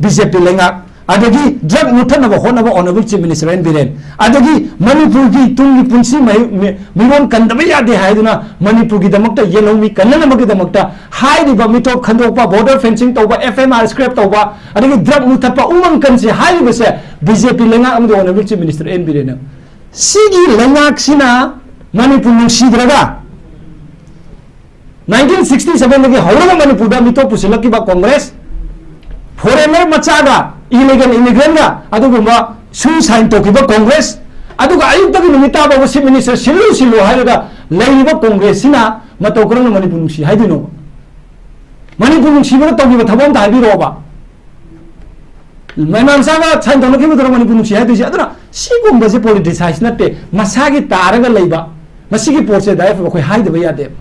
B J P ꯂꯩꯉꯥꯛ, ꯑꯗꯒꯤ drug ꯃꯨꯠꯊꯠꯅꯕ ꯍꯣꯠꯅꯕ Honorable Chief Minister N Biren, ꯑꯗꯒꯤ ꯃꯅꯤꯄꯨꯔꯒꯤ ꯇꯨꯡꯒꯤ ꯄꯨꯟꯁꯤ ꯃꯍꯩ-, ꯃꯤ-, ꯃꯤꯔꯣꯟ ꯀꯟꯗꯕ ꯌꯥꯗꯦ ꯍꯥꯏꯗꯨꯅ ꯃꯅꯤꯄꯨꯔꯒꯤꯗꯃꯛꯇ, ꯌꯦꯜꯍꯧꯃꯤ ꯀꯟꯅꯅꯕꯒꯤꯗꯃꯛꯇ ꯍꯥꯏꯔꯤꯕ ꯃꯤꯇꯣꯞ ꯈꯟꯗꯣꯛꯄ, border fencing ꯇꯧꯕ, F M R scrap ꯇꯧꯕ, ꯑꯗꯒꯤ drug ꯃꯨꯠꯊꯠꯄ, ꯎꯃꯪ ꯀꯟꯁꯤ ꯍꯥꯏꯔꯤꯕꯁꯦ B J P ꯂꯩꯉꯥꯛ ꯑꯃꯗꯤ Honorable Chief Minister N Biren ꯅ꯫ ꯁꯤꯒꯤ ꯂꯩꯉꯥꯛꯁꯤꯅ ꯃꯅꯤꯄꯨꯔ ꯅꯨꯡꯁꯤꯗ꯭ꯔꯒ nineteen sixty seven ꯗꯒꯤ ꯍꯧꯔꯒ ꯃꯅꯤꯄꯨꯔꯗ ꯃꯤꯇꯣꯞ ꯄꯨꯁꯤꯜꯂꯛꯈꯤꯕ Congress, foreigner ꯃꯆꯥꯒ illegal immigrant ꯒ ꯑꯗꯨꯒꯨꯝꯕ ꯁꯨ sign ꯇꯧꯈꯤꯕ Congress, ꯑꯗꯨꯒ ꯑꯌꯨꯛꯇꯒꯤ ꯅꯨꯃꯤꯠ ꯇꯥ ꯐꯥꯎꯕ Chief Minister ꯁꯤꯜꯂꯨ ꯁꯤꯜꯂꯨ ꯍꯥꯏꯔꯒ ꯂꯩꯔꯤꯕ Congress ꯁꯤꯅ ꯃꯇꯧ ꯀꯔꯝꯅ ꯃꯅꯤꯄꯨꯔ ꯅꯨꯡꯁꯤ ꯍꯥꯏꯗꯣꯏꯅꯣꯕ? ꯃꯅꯤꯄꯨꯔ ꯅꯨꯡꯁꯤꯕꯗ ꯇꯧꯈꯤꯕ ꯊꯕꯛ ꯑꯝꯇ ꯍꯥꯏꯕꯤꯔꯛꯑꯣꯕ꯫ ꯃꯌꯥꯝ ꯃꯆꯥꯒ sign ꯇꯧꯅꯈꯤꯕꯗꯨꯅ ꯃꯅꯤꯄꯨꯔ ꯅꯨꯡꯁꯤ ꯍꯥꯏꯗꯣꯏꯁꯦ꯫ ꯑꯗꯨꯅ ꯁꯤꯒꯨꯝꯕꯁꯦ politicize ꯅꯠꯇꯦ, ꯃꯁꯥꯒꯤ ꯇꯥꯔꯒ ꯂꯩꯕ, ꯃꯁꯤꯒꯤ ꯄꯣꯠꯁꯦ ꯗꯥꯏꯔꯦꯛ ꯑꯩꯈꯣꯏ ꯍꯥꯏꯗꯕ ꯌꯥꯗꯦꯕ꯫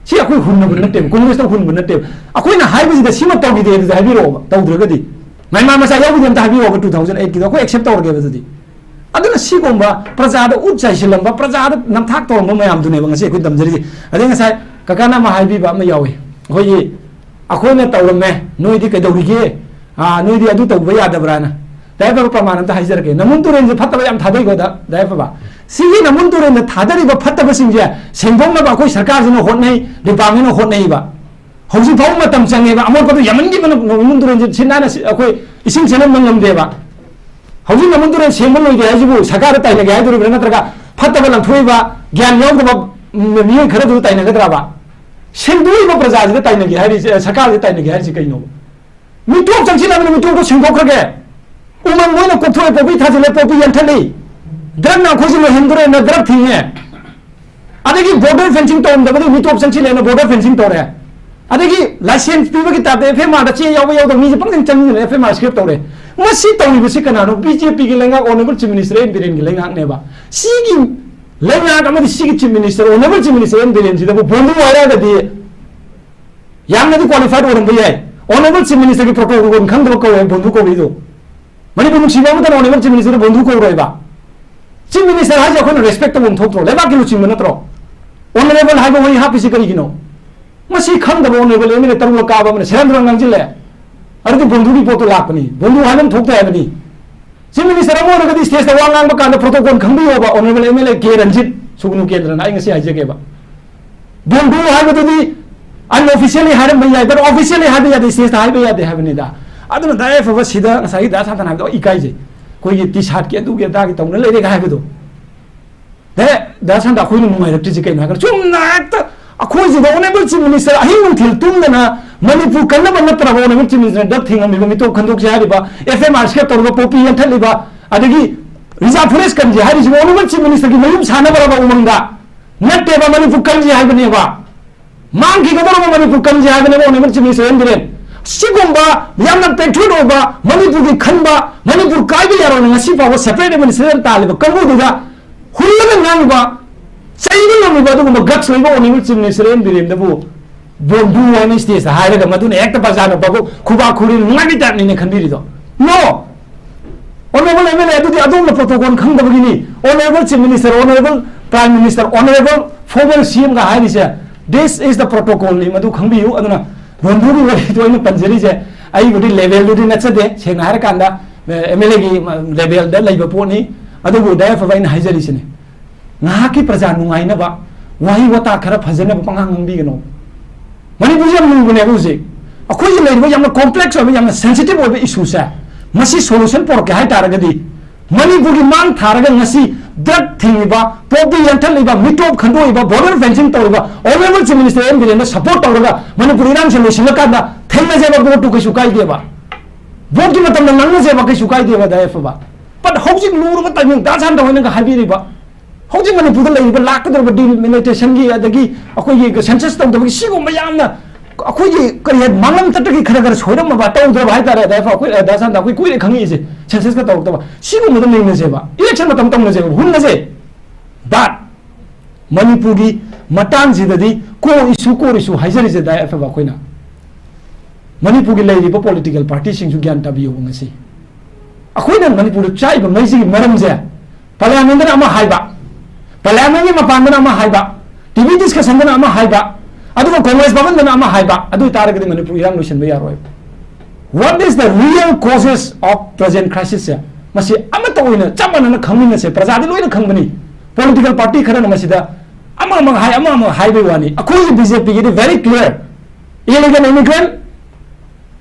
ꯁꯤ ꯑꯩꯈꯣꯏ ꯍꯨꯟꯅꯕ ꯅꯠꯇꯦꯕ, Congress ꯇ ꯍꯨꯟꯕ ꯅꯠꯇꯦꯕ꯫ ꯑꯩꯈꯣꯏꯅ ꯍꯥꯏꯕꯁꯤꯗ ꯁꯤꯃ ꯇꯧꯈꯤꯗꯦ ꯑꯗꯨꯗꯤ ꯍꯥꯏꯕꯤꯔꯛꯑꯣꯕ, ꯇꯧꯗ꯭ꯔꯒꯗꯤ꯫ ꯃꯌꯥꯝ ꯃꯆꯥ ꯌꯥꯎꯕꯗꯤ ꯑꯝꯇ ꯍꯥꯏꯕꯤꯔꯛꯑꯣꯕ, two thousand eight ꯀꯤꯗꯣ ꯑꯩꯈꯣꯏ accept ꯇꯧꯔꯒꯦꯕ ꯑꯗꯨꯗꯤ꯫ ꯑꯗꯨꯅ ꯁꯤꯒꯨꯝꯕ ꯄ꯭ꯔꯖꯥꯗ ꯎꯠ ꯆꯥꯏꯁꯤꯜꯂꯝꯕ, ꯄ꯭ꯔꯖꯥꯗ ꯅꯝꯊꯥꯛ ꯇꯧꯔꯝꯕ ꯃꯌꯥꯝꯗꯨꯅꯦꯕ ꯉꯁꯤ ꯑꯩꯈꯣꯏ ꯇꯝꯖꯔꯤꯁꯦ꯫ ꯑꯗꯩ ꯉꯁꯥꯏ ꯀꯀꯥꯅ ꯑꯃ ꯍꯥꯏꯕꯤꯕ ꯑꯃ ꯌꯥꯎꯏ, ꯑꯩꯈꯣꯏꯒꯤ, "ꯑꯩꯈꯣꯏꯅ ꯇꯧꯔꯝꯃꯦ, ꯅꯣꯏꯗꯤ ꯀꯩꯗꯧꯔꯤꯒꯦ?" ꯑꯥ, ꯅꯣꯏꯗꯤ ꯑꯗꯨ ꯇꯧꯕ ꯌꯥꯗꯕ꯭ꯔꯥꯅ꯫ ꯗꯥ ꯌꯥꯏꯐꯕ, ꯄ꯭ꯔꯃꯥꯟ ꯑꯝꯇ ꯍꯥꯏꯖꯔꯛꯀꯦ꯫ ꯅꯝꯕꯨꯜ ꯇꯨꯔꯦꯜꯁꯦ ꯐꯠꯇꯕ ꯌꯥꯝ ꯊꯥꯗꯩꯀꯣ, ꯗꯥ, ꯗꯥ ꯌꯥꯏꯐꯕ꯫ ꯁꯤꯒꯤ ꯅꯝꯕꯨꯜ ꯇꯨꯔꯦꯜꯗ ꯊꯥꯗꯔꯤꯕ ꯐꯠꯇꯕꯁꯤꯡꯁꯦ ꯁꯦꯡꯗꯣꯛꯅꯕ ꯑꯩꯈꯣꯏ ꯁꯔꯀꯥꯔꯁꯤꯅ ꯍꯣꯠꯅꯩ, ꯗꯤꯄꯥꯔꯠꯃꯦꯟꯅ ꯍꯣꯠꯅꯩꯕ꯫ ꯍꯧꯖꯤꯛ ꯐꯥꯎꯕ ꯃꯇꯝ ꯆꯪꯉꯦꯕ, ꯑꯃꯣꯠꯄꯗꯨ ꯌꯥꯝꯃꯟꯈꯤꯕꯅ ꯅꯝꯕꯨꯜ ꯇꯨꯔꯦꯜꯁꯦ ꯁꯤꯠ ꯅꯥꯟꯅ ꯁꯤ-, ꯑꯩꯈꯣꯏ ꯏꯁꯤꯡ ꯆꯦꯟꯍꯟꯕ ꯉꯝꯗꯦꯕ꯫ ꯍꯧꯖꯤꯛ ꯅꯝꯕꯨꯜ ꯇꯨꯔꯦꯜ ꯁꯦꯡꯕ ꯂꯣꯏꯗꯦ ꯍꯥꯏꯁꯤꯕꯨ ꯁꯔꯀꯥꯔꯗ ꯇꯥꯏꯅꯒꯦ ꯍꯥꯏꯗꯣꯔꯤꯕ꯭ꯔꯥ, ꯅꯠꯇ꯭ꯔꯒ ꯐꯠꯇꯕ ꯂꯪꯊꯣꯛꯏꯕ ꯒ꯭ꯌꯥꯟ ꯌꯥꯎꯗꯕ, ꯎꯝ, ꯃꯤꯑꯣꯏ ꯈꯔꯗꯨ ꯇꯥꯏꯅꯒꯗ꯭ꯔꯕ? ꯁꯦꯡꯗꯣꯛꯏꯕ ꯄ꯭ꯔꯖꯥꯁꯤꯗ ꯇꯥꯏꯅꯒꯦ ꯍꯥꯏꯔꯤꯁꯦ, ꯁꯔꯀꯥꯔꯁꯤꯗ ꯇꯥꯏꯅꯒꯦ ꯍꯥꯏꯔꯤꯁꯦ ꯀꯩꯅꯣꯕ? ꯃꯤꯇꯣꯞ ꯆꯪꯁꯤꯜꯂꯕꯅꯤ, ꯃꯤꯇꯣꯞꯇꯣ ꯁꯦꯡꯗꯣꯛꯈ꯭ꯔꯒꯦ꯫ ꯎꯃꯪ ꯂꯣꯏꯅ ꯀꯣꯛꯊꯣꯛꯑꯦ, ꯄꯣꯄꯤ ꯊꯥꯖꯤꯜꯂꯦ, ꯄꯣꯄꯤ ꯌꯥꯟꯊꯠꯂꯤ꯫ ꯗ꯭ꯔꯒꯅ ꯑꯩꯈꯣꯏꯁꯦ ꯂꯣꯏꯍꯟꯗꯣꯔꯦꯅ ꯗ꯭ꯔꯒ ꯊꯤꯡꯉꯦ꯫ ꯑꯗꯒꯤ ꯕꯣꯔꯗꯔ ꯐꯦꯟꯁꯤꯡ ꯇꯧꯔꯝꯗꯕꯗꯨ ꯃꯤꯇꯣꯞ ꯆꯪꯁꯤꯜꯂꯦꯅ ꯕꯣꯔꯗꯔ ꯐꯦꯟꯁꯤꯡ ꯇꯧꯔꯦ꯫ ꯑꯗꯒꯤ ꯂꯥꯏꯁꯦꯟꯁ ꯄꯤꯕꯒꯤ ꯇꯥꯏꯞꯇ ꯑꯦꯐ ꯑꯦꯝ ꯑꯥꯔꯗ ꯆꯦ ꯌꯥꯎꯕ ꯌꯥꯎꯗꯕ ꯃꯤꯁꯦ ꯄꯪꯆꯪ ꯆꯪꯁꯤꯜꯂꯦ, ꯑꯦꯐ ꯑꯦꯝ ꯑꯥꯔ ꯁ꯭ꯀ꯭ꯔꯦꯞ ꯇꯧꯔꯦ꯫ ꯃꯁꯤ ꯇꯧꯔꯤꯕꯁꯤ ꯀꯅꯥꯅꯣ? ꯕꯤ ꯖꯦ ꯄꯤꯒꯤ ꯂꯩꯉꯥꯛ, ꯑꯣꯅꯔꯦꯕꯜ ꯆꯤꯐ ꯃꯤꯅꯤꯁꯇꯔ ꯑꯦꯟ ꯕꯤꯔꯦꯟꯒꯤ ꯂꯩꯉꯥꯛꯅꯦꯕ꯫ ꯁꯤꯒꯤ ꯂꯩꯉꯥꯛ ꯑꯃꯗꯤ ꯁꯤꯒꯤ chief minister, honourable chief minister N ꯕꯤꯔꯦꯟꯁꯤꯗꯕꯨ ꯕꯣꯟꯗꯨ ꯍꯥꯏꯔꯒꯗꯤ ꯌꯥꯝꯅꯗꯤ ꯀ꯭ꯋꯥꯂꯤꯐꯥꯏꯗ ꯑꯣꯏꯔꯝꯕ ꯌꯥꯏ꯫ ꯑꯣꯅꯔꯦꯕꯜ ꯆꯤꯐ ꯃꯤꯅꯤꯁꯇꯔꯒꯤ ꯄ꯭ꯔꯣꯇꯣꯀꯣꯜ ꯈꯪꯗꯕ ꯀꯧꯋꯦ ꯕꯣꯟꯗꯨ ꯀꯧꯔꯤꯗꯣ꯫ ꯃꯅꯤꯄꯨꯔ ꯅꯨꯡꯁꯤꯕ ꯑꯃꯠꯇꯅ ꯑꯣꯅꯔꯦꯕꯜ ꯆꯤꯐ ꯃꯤꯅꯤꯁꯇꯔꯗ ꯕꯣꯟꯗꯨ ꯀꯧꯔꯣꯏꯕ꯫ ꯆꯤꯐ ꯃꯤꯅꯤꯁꯇꯔ ꯍꯥꯏꯁꯦ ꯑꯩꯈꯣꯏꯅ ꯔꯦꯁꯄꯦꯛ ꯇꯧꯐꯝ ꯊꯣꯛꯇ꯭ꯔꯣ? ꯂꯩꯕꯥꯛꯀꯤ ꯂꯨꯆꯤꯡꯕ ꯅꯠꯇ꯭ꯔꯣ? ꯑꯣꯅꯔꯦꯕꯜ ꯍꯥꯏꯕ ꯋꯥꯍꯩ ꯍꯥꯞꯄꯤꯁꯤ ꯀꯔꯤꯒꯤꯅꯣ? ꯃꯁꯤ ꯈꯪꯗꯕ ꯑꯣꯅꯔꯦꯕꯜ ꯑꯦꯝ ꯑꯦꯜ ꯑꯦ ꯇꯔꯨꯛꯂꯛ ꯀꯥꯕ ꯑꯃꯅ ꯁꯦꯔꯥꯟ ꯇꯨꯔꯥꯟ ꯉꯥꯡꯁꯤꯜꯂꯦ꯫ ꯑꯗꯨꯗꯤ ꯕꯣꯟꯗꯨꯒꯤ ꯄꯣꯠꯇꯣ ꯂꯥꯛꯄꯅꯤ, ꯕꯣꯟꯗꯨ ꯍꯥꯏꯕ ꯑꯃ ꯊꯣꯛꯇꯦ ꯍꯥꯏꯕꯅꯤ꯫ ꯆꯤꯐ ꯃꯤꯅꯤꯁꯇꯔ ꯑꯃ ꯑꯣꯏꯔꯒꯗꯤ ꯁ꯭ꯇꯦꯖꯇ ꯋꯥ ꯉꯥꯡꯕ ꯀꯥꯟꯗ ꯄ꯭ꯔꯣꯇꯣꯀꯣꯜ ꯈꯪꯕꯤꯌꯣꯕ, honourable M L A K Ranjit ꯁꯨꯒꯅꯨ ꯀꯦꯟꯗ꯭ꯔꯅ ꯑꯩ ꯉꯁꯤ ꯍꯥꯏꯖꯒꯦꯕ꯫ ꯕꯣꯟꯗꯨ ꯍꯥꯏꯕꯗꯨꯗꯤ ꯑꯟꯑꯣꯐꯤꯁꯤꯌꯦꯜꯂꯤ ꯍꯥꯏꯔꯝꯕ ꯌꯥꯏ, ꯕꯠ ꯑꯣꯐꯤꯁꯤꯌꯦꯜꯂꯤ ꯍꯥꯏꯕ ꯌꯥꯗꯦ, ꯁ꯭ꯇꯦꯖꯇ ꯍꯥꯏꯕ ꯌꯥꯗꯦ ꯍꯥꯏꯕꯅꯤꯗ꯫ ꯑꯗꯨꯅ ꯗꯥ ꯌꯥꯏꯐꯕ ꯁꯤꯗ ꯉꯁꯥꯏꯒꯤ ꯗꯥ ꯁꯥꯟꯇꯅ ꯍꯥꯏꯕꯗꯣ ꯑꯩ ꯏꯀꯥꯏꯖꯩ꯫ ꯑꯩꯈꯣꯏꯒꯤ ꯇꯤ ꯁꯥꯔꯠꯀꯤ ꯑꯗꯨꯒꯤ ꯑꯗꯥꯒꯤ ꯇꯧꯅ ꯂꯩꯔꯦꯒ ꯍꯥꯏꯕꯗꯣ꯫ ꯗꯦ, ꯗꯥ ꯁꯥꯟꯇ, ꯑꯩꯈꯣꯏꯅ ꯅꯨꯡꯉꯥꯏꯔꯛꯇ꯭ꯔꯤꯁꯦ ꯀꯩꯅꯣ ꯍꯥꯏꯔꯀꯥꯟꯗ ꯆꯨꯝꯅ ꯍꯦꯛꯇ ꯑꯩꯈꯣꯏꯁꯤꯗ ꯑꯣꯅꯔꯦꯕꯜ ꯆꯤꯐ ꯃꯤꯅꯤꯁꯇꯔ ꯑꯍꯤꯡ ꯅꯨꯡꯊꯤꯜ ꯇꯨꯝꯗꯅ ꯃꯅꯤꯄꯨꯔ ꯀꯟꯅꯕ ꯅꯠꯇ꯭ꯔꯕ ꯑꯣꯅꯔꯦꯕꯜ ꯆꯤꯐ ꯃꯤꯅꯤꯁꯇꯔ ꯗ꯭ꯔꯒ ꯊꯤꯡꯉꯝꯃꯤꯕ, ꯃꯤꯇꯣꯞ ꯈꯟꯗꯣꯛꯁꯦ ꯍꯥꯏꯔꯤꯕ, ꯑꯦꯐ ꯑꯦꯝ ꯑꯥꯔ ꯁ꯭ꯀ꯭ꯔꯦꯞ ꯇꯧꯔꯤꯕ, ꯄꯣꯄꯤ ꯌꯥꯟꯊꯠꯂꯤꯕ, ꯑꯗꯒꯤ ꯔꯤꯖꯥꯔꯚ ꯐꯣꯔꯦꯁ ꯀꯟꯁꯦ ꯍꯥꯏꯔꯤꯁꯤꯕꯨ ꯑꯣꯅꯔꯦꯕꯜ ꯆꯤꯐ ꯃꯤꯅꯤꯁꯇꯔꯒꯤ ꯃꯌꯨꯝ ꯁꯥꯟꯅꯕꯔꯕ ꯎꯃꯪꯗ? ꯅꯠꯇꯦꯕ, ꯃꯅꯤꯄꯨꯔ ꯀꯟꯁꯦ ꯍꯥꯏꯕꯅꯦꯕ꯫ ꯃꯥꯡꯈꯤꯒꯗꯧꯔꯕ ꯃꯅꯤꯄꯨꯔ ꯀꯟꯁꯦ ꯍꯥꯏꯕꯅꯦꯕ honourable chief minister N Biren. ꯁꯤꯒꯨꯝꯕ ꯌꯥꯝꯅ ꯄꯦꯇ꯭ꯔꯤꯌꯣꯠ ꯑꯣꯏꯕ, ꯃꯅꯤꯄꯨꯔꯒꯤ ꯈꯟꯕ, ꯃꯅꯤꯄꯨꯔ ꯀꯥꯏꯕ ꯌꯥꯔꯣꯏꯅ ꯉꯁꯤ ꯐꯥꯎꯕ ꯁꯦꯄꯔꯦꯠ ꯑꯦꯗꯃꯤꯅꯤꯁꯇ꯭ꯔꯦꯁꯟ ꯇꯥꯜꯂꯤꯕ ꯀꯥꯡꯕꯨꯗꯨꯗ ꯍꯨꯜꯂꯒ ꯉꯥꯡꯉꯤꯕ, ꯆꯩꯕ ꯉꯝꯃꯤꯕ ꯑꯗꯨꯒꯨꯝꯕ ꯒꯠꯁ ꯂꯩꯕ ꯑꯣꯅꯔꯦꯕꯜ ꯆꯤꯐ ꯃꯤꯅꯤꯁꯇꯔ ꯑꯦꯟ ꯕꯤꯔꯦꯟꯗꯕꯨ ꯕꯣꯟꯗꯨ ꯍꯥꯏꯅ ꯁ꯭ꯇꯦꯖꯇ ꯍꯥꯏꯔꯒ ꯃꯗꯨꯅ ꯍꯦꯛꯇ ꯕꯖꯥꯔꯗ ꯕꯥꯕꯨ ꯈꯨꯕꯥꯛ ꯈꯨꯔꯤ ꯅꯨꯡꯉꯥꯏꯕꯩ ꯇꯥꯏꯞꯅꯤꯅꯦ ꯈꯟꯕꯤꯔꯤꯗꯣ? No! Honourable M L A ꯑꯗꯨꯗꯤ ꯑꯗꯣꯝꯅ ꯄ꯭ꯔꯣꯇꯣꯀꯣꯜ ꯈꯪꯗꯕꯒꯤꯅꯤ꯫ Honourable chief minister, honourable prime minister, honourable former C ꯑꯦꯝꯒ ꯍꯥꯏꯔꯤꯁꯦ, this is the protocol ꯅꯤ, ꯃꯗꯨ ꯈꯪꯕꯤꯌꯨ꯫ ꯑꯗꯨꯅ ꯕꯣꯟꯗꯨꯒꯤ ꯋꯥꯔꯤꯗꯣ ꯑꯩꯅ ꯄꯟꯖꯔꯤꯁꯦ, ꯑꯩꯕꯨꯗꯤ ꯂꯦꯚꯦꯜꯗꯨꯗꯤ ꯅꯠꯆꯗꯦ, ꯁꯦꯡꯅ ꯍꯥꯏꯔꯀꯥꯟꯗ ꯑꯦꯝ ꯑꯦꯜ ꯑꯦꯒꯤ ꯂꯦꯚꯦꯜꯗ ꯂꯩꯕ ꯄꯣꯠꯅꯤ꯫ ꯑꯗꯨꯕꯨ ꯗꯥꯏ ꯑꯐꯕ ꯑꯩꯅ ꯍꯥꯏꯖꯔꯤꯁꯤꯅꯦ, ꯉꯥꯏꯍꯥꯛꯀꯤ ꯄ꯭ꯔꯖꯥ ꯅꯨꯡꯉꯥꯏꯅꯕ ꯋꯥꯍꯩ ꯋꯥꯇꯥ ꯈꯔ ꯐꯖꯅꯕ ꯄꯉꯥꯡ ꯉꯥꯡꯕꯤꯒꯅꯣ꯫ ꯃꯅꯤꯄꯨꯔꯁꯦ ꯌꯥꯝ ꯂꯨꯕꯅꯦꯕ ꯍꯧꯖꯤꯛ꯫ ꯑꯩꯈꯣꯏꯒꯤ ꯂꯩꯔꯤꯕ ꯌꯥꯝꯅ ꯀꯣꯝꯄ꯭ꯂꯦꯛꯁ ꯑꯣꯏꯕ, ꯌꯥꯝꯅ ꯁꯦꯟꯁꯤꯇꯤꯚ ꯑꯣꯏꯕ ꯏꯁꯨꯁꯦ, ꯃꯁꯤ ꯁꯣꯂꯨꯁꯟ ꯄꯨꯔꯛꯀꯦ ꯍꯥꯏ ꯇꯥꯔꯒꯗꯤ, ꯃꯅꯤꯄꯨꯔꯒꯤ ꯃꯥꯡ ꯊꯥꯔꯒ ꯉꯁꯤ ꯗ꯭ꯔꯒ ꯊꯤꯡꯉꯤꯕ, ꯄꯣꯄꯤ ꯌꯥꯟꯊꯠꯂꯤꯕ, ꯃꯤꯇꯣꯞ ꯈꯟꯗꯣꯛꯏꯕ, ꯕꯣꯔꯗꯔ ꯐꯦꯟꯁꯤꯡ ꯇꯧꯔꯤꯕ ꯑꯣꯅꯔꯦꯕꯜ ꯆꯤꯐ ꯃꯤꯅꯤꯁꯇꯔ ꯑꯦꯝ ꯕꯤꯔꯦꯟꯅ ꯁꯄꯣꯔꯠ ꯇꯧꯔꯒ ꯃꯅꯤꯄꯨꯔ ꯏꯔꯥꯡꯁꯦ ꯂꯣꯏꯁꯤꯜꯂꯀꯥꯟꯗ ꯊꯦꯡꯅꯖꯦꯕ ꯚꯣꯠꯇꯨ, ꯀꯩꯁꯨ ꯀꯥꯏꯗꯦꯕ꯫ ꯚꯣꯠꯀꯤ ꯃꯇꯝꯗ ꯉꯥꯡꯅꯖꯦꯕ, ꯀꯩꯁꯨ ꯀꯥꯏꯗꯦꯕ ꯗꯥꯏ ꯑꯐꯕ꯫ ꯕꯠ ꯍꯧꯖꯤꯛ ꯂꯨꯔꯕ ꯇꯥꯏꯃꯤꯡ, ꯗꯥ ꯁꯥꯟꯇ ꯍꯣꯏꯅꯒ ꯍꯥꯏꯕꯤꯔꯤꯕ, ꯍꯧꯖꯤꯛ ꯃꯅꯤꯄꯨꯔꯗ ꯂꯩꯔꯤꯕ ꯂꯥꯛꯀꯗꯧꯔꯤꯕ ꯗꯤꯂꯤꯃꯤꯇꯦꯁꯟꯒꯤ, ꯑꯗꯒꯤ ꯑꯩꯈꯣꯏꯒꯤ ꯁꯦꯟꯁꯁ ꯇꯧꯗꯕꯒꯤ, ꯁꯤꯒꯨꯝꯕ ꯌꯥꯝꯅ ꯑꯩꯈꯣꯏꯒꯤ ꯀꯔꯤ ꯍꯥꯏ, ꯃꯥꯡꯂꯝ ꯇꯠꯇꯒꯤ ꯈꯔ ꯈꯔ ꯁꯣꯏꯔꯝꯃꯕ, ꯇꯧꯗ꯭ꯔꯕ ꯍꯥꯏꯇꯥꯔꯦ꯫ ꯗꯥꯏ ꯑꯐꯕ, ꯑꯩꯈꯣꯏ ꯗꯥ ꯁꯥꯟꯇ, ꯑꯩꯈꯣꯏ ꯀꯨꯏꯔꯦ ꯈꯪꯉꯛꯏꯁꯦ, ꯁꯦꯟꯁꯁꯀ ꯇꯧꯔꯛꯇꯕ꯫ ꯁꯤꯒꯨꯝꯕꯗ ꯅꯩꯅꯁꯦꯕ, ꯏꯂꯦꯛꯁꯟ ꯃꯇꯝ ꯇꯧꯅꯁꯦꯕ, ꯍꯨꯟꯅꯁꯦ꯫ ꯕꯠ ꯃꯅꯤꯄꯨꯔꯒꯤ ꯃꯇꯥꯡꯁꯤꯗꯗꯤ core issue, core issue ꯍꯥꯏꯖꯔꯤꯁꯦ ꯗꯥꯏ ꯑꯐꯕ, ꯑꯩꯈꯣꯏꯅ ꯃꯅꯤꯄꯨꯔꯒꯤ ꯂꯩꯔꯤꯕ ꯄꯣꯂꯤꯇꯤꯀꯦꯜ ꯄꯥꯔꯇꯤꯁꯤꯡꯁꯨ ꯒ꯭ꯌꯥꯟ ꯇꯥꯕꯤꯌꯣꯕ꯫ ꯉꯁꯤ ꯑꯩꯈꯣꯏꯅ ꯃꯅꯤꯄꯨꯔꯗ ꯆꯥꯛꯏꯕ ꯃꯩꯁꯤꯒꯤ ꯃꯔꯝꯁꯦ, ꯄꯥꯔꯂꯤꯌꯥꯃꯦꯟꯗꯅ ꯑꯃ ꯍꯥꯏꯕ, ꯄꯥꯔꯂꯤꯌꯥꯃꯦꯟꯒꯤ ꯃꯄꯥꯟꯗꯅ ꯑꯃ ꯍꯥꯏꯕ, ꯇꯤ ꯚꯤ ꯗꯤꯁꯀꯁꯟꯗꯅ ꯑꯃ ꯍꯥꯏꯕ, ꯑꯗꯨꯒ ꯀꯣꯡꯒ꯭ꯔꯦꯁ ꯚꯕꯟꯗꯅ ꯑꯃ ꯍꯥꯏꯕ, ꯑꯗꯨ ꯑꯣꯏꯇꯥꯔꯒꯗꯤ ꯃꯅꯤꯄꯨꯔ ꯏꯔꯥꯡ ꯂꯣꯏꯁꯤꯟꯕ ꯌꯥꯔꯣꯏ꯫ What is the real causes of present crisis ꯁꯦ? ꯃꯁꯤ ꯑꯃꯠꯇ ꯑꯣꯏꯅ ꯆꯞ ꯃꯥꯟꯅꯅ ꯈꯪꯃꯤꯟꯅꯁꯦ꯫ ꯄ꯭ꯔꯖꯥꯗꯤ ꯂꯣꯏꯅ ꯈꯪꯕꯅꯤ꯫ ꯄꯣꯂꯤꯇꯤꯀꯦꯜ ꯄꯥꯔꯇꯤ ꯈꯔꯅ ꯃꯁꯤꯗ ꯑꯃ ꯑꯃ ꯍꯥꯏ, ꯑꯃ ꯑꯃ ꯍꯥꯏꯕꯒꯤ ꯋꯥꯅꯤ꯫ ꯑꯩꯈꯣꯏꯒꯤ ꯕꯤ ꯖꯦ ꯄꯤꯒꯤꯗꯤ very clear: illegal immigrant,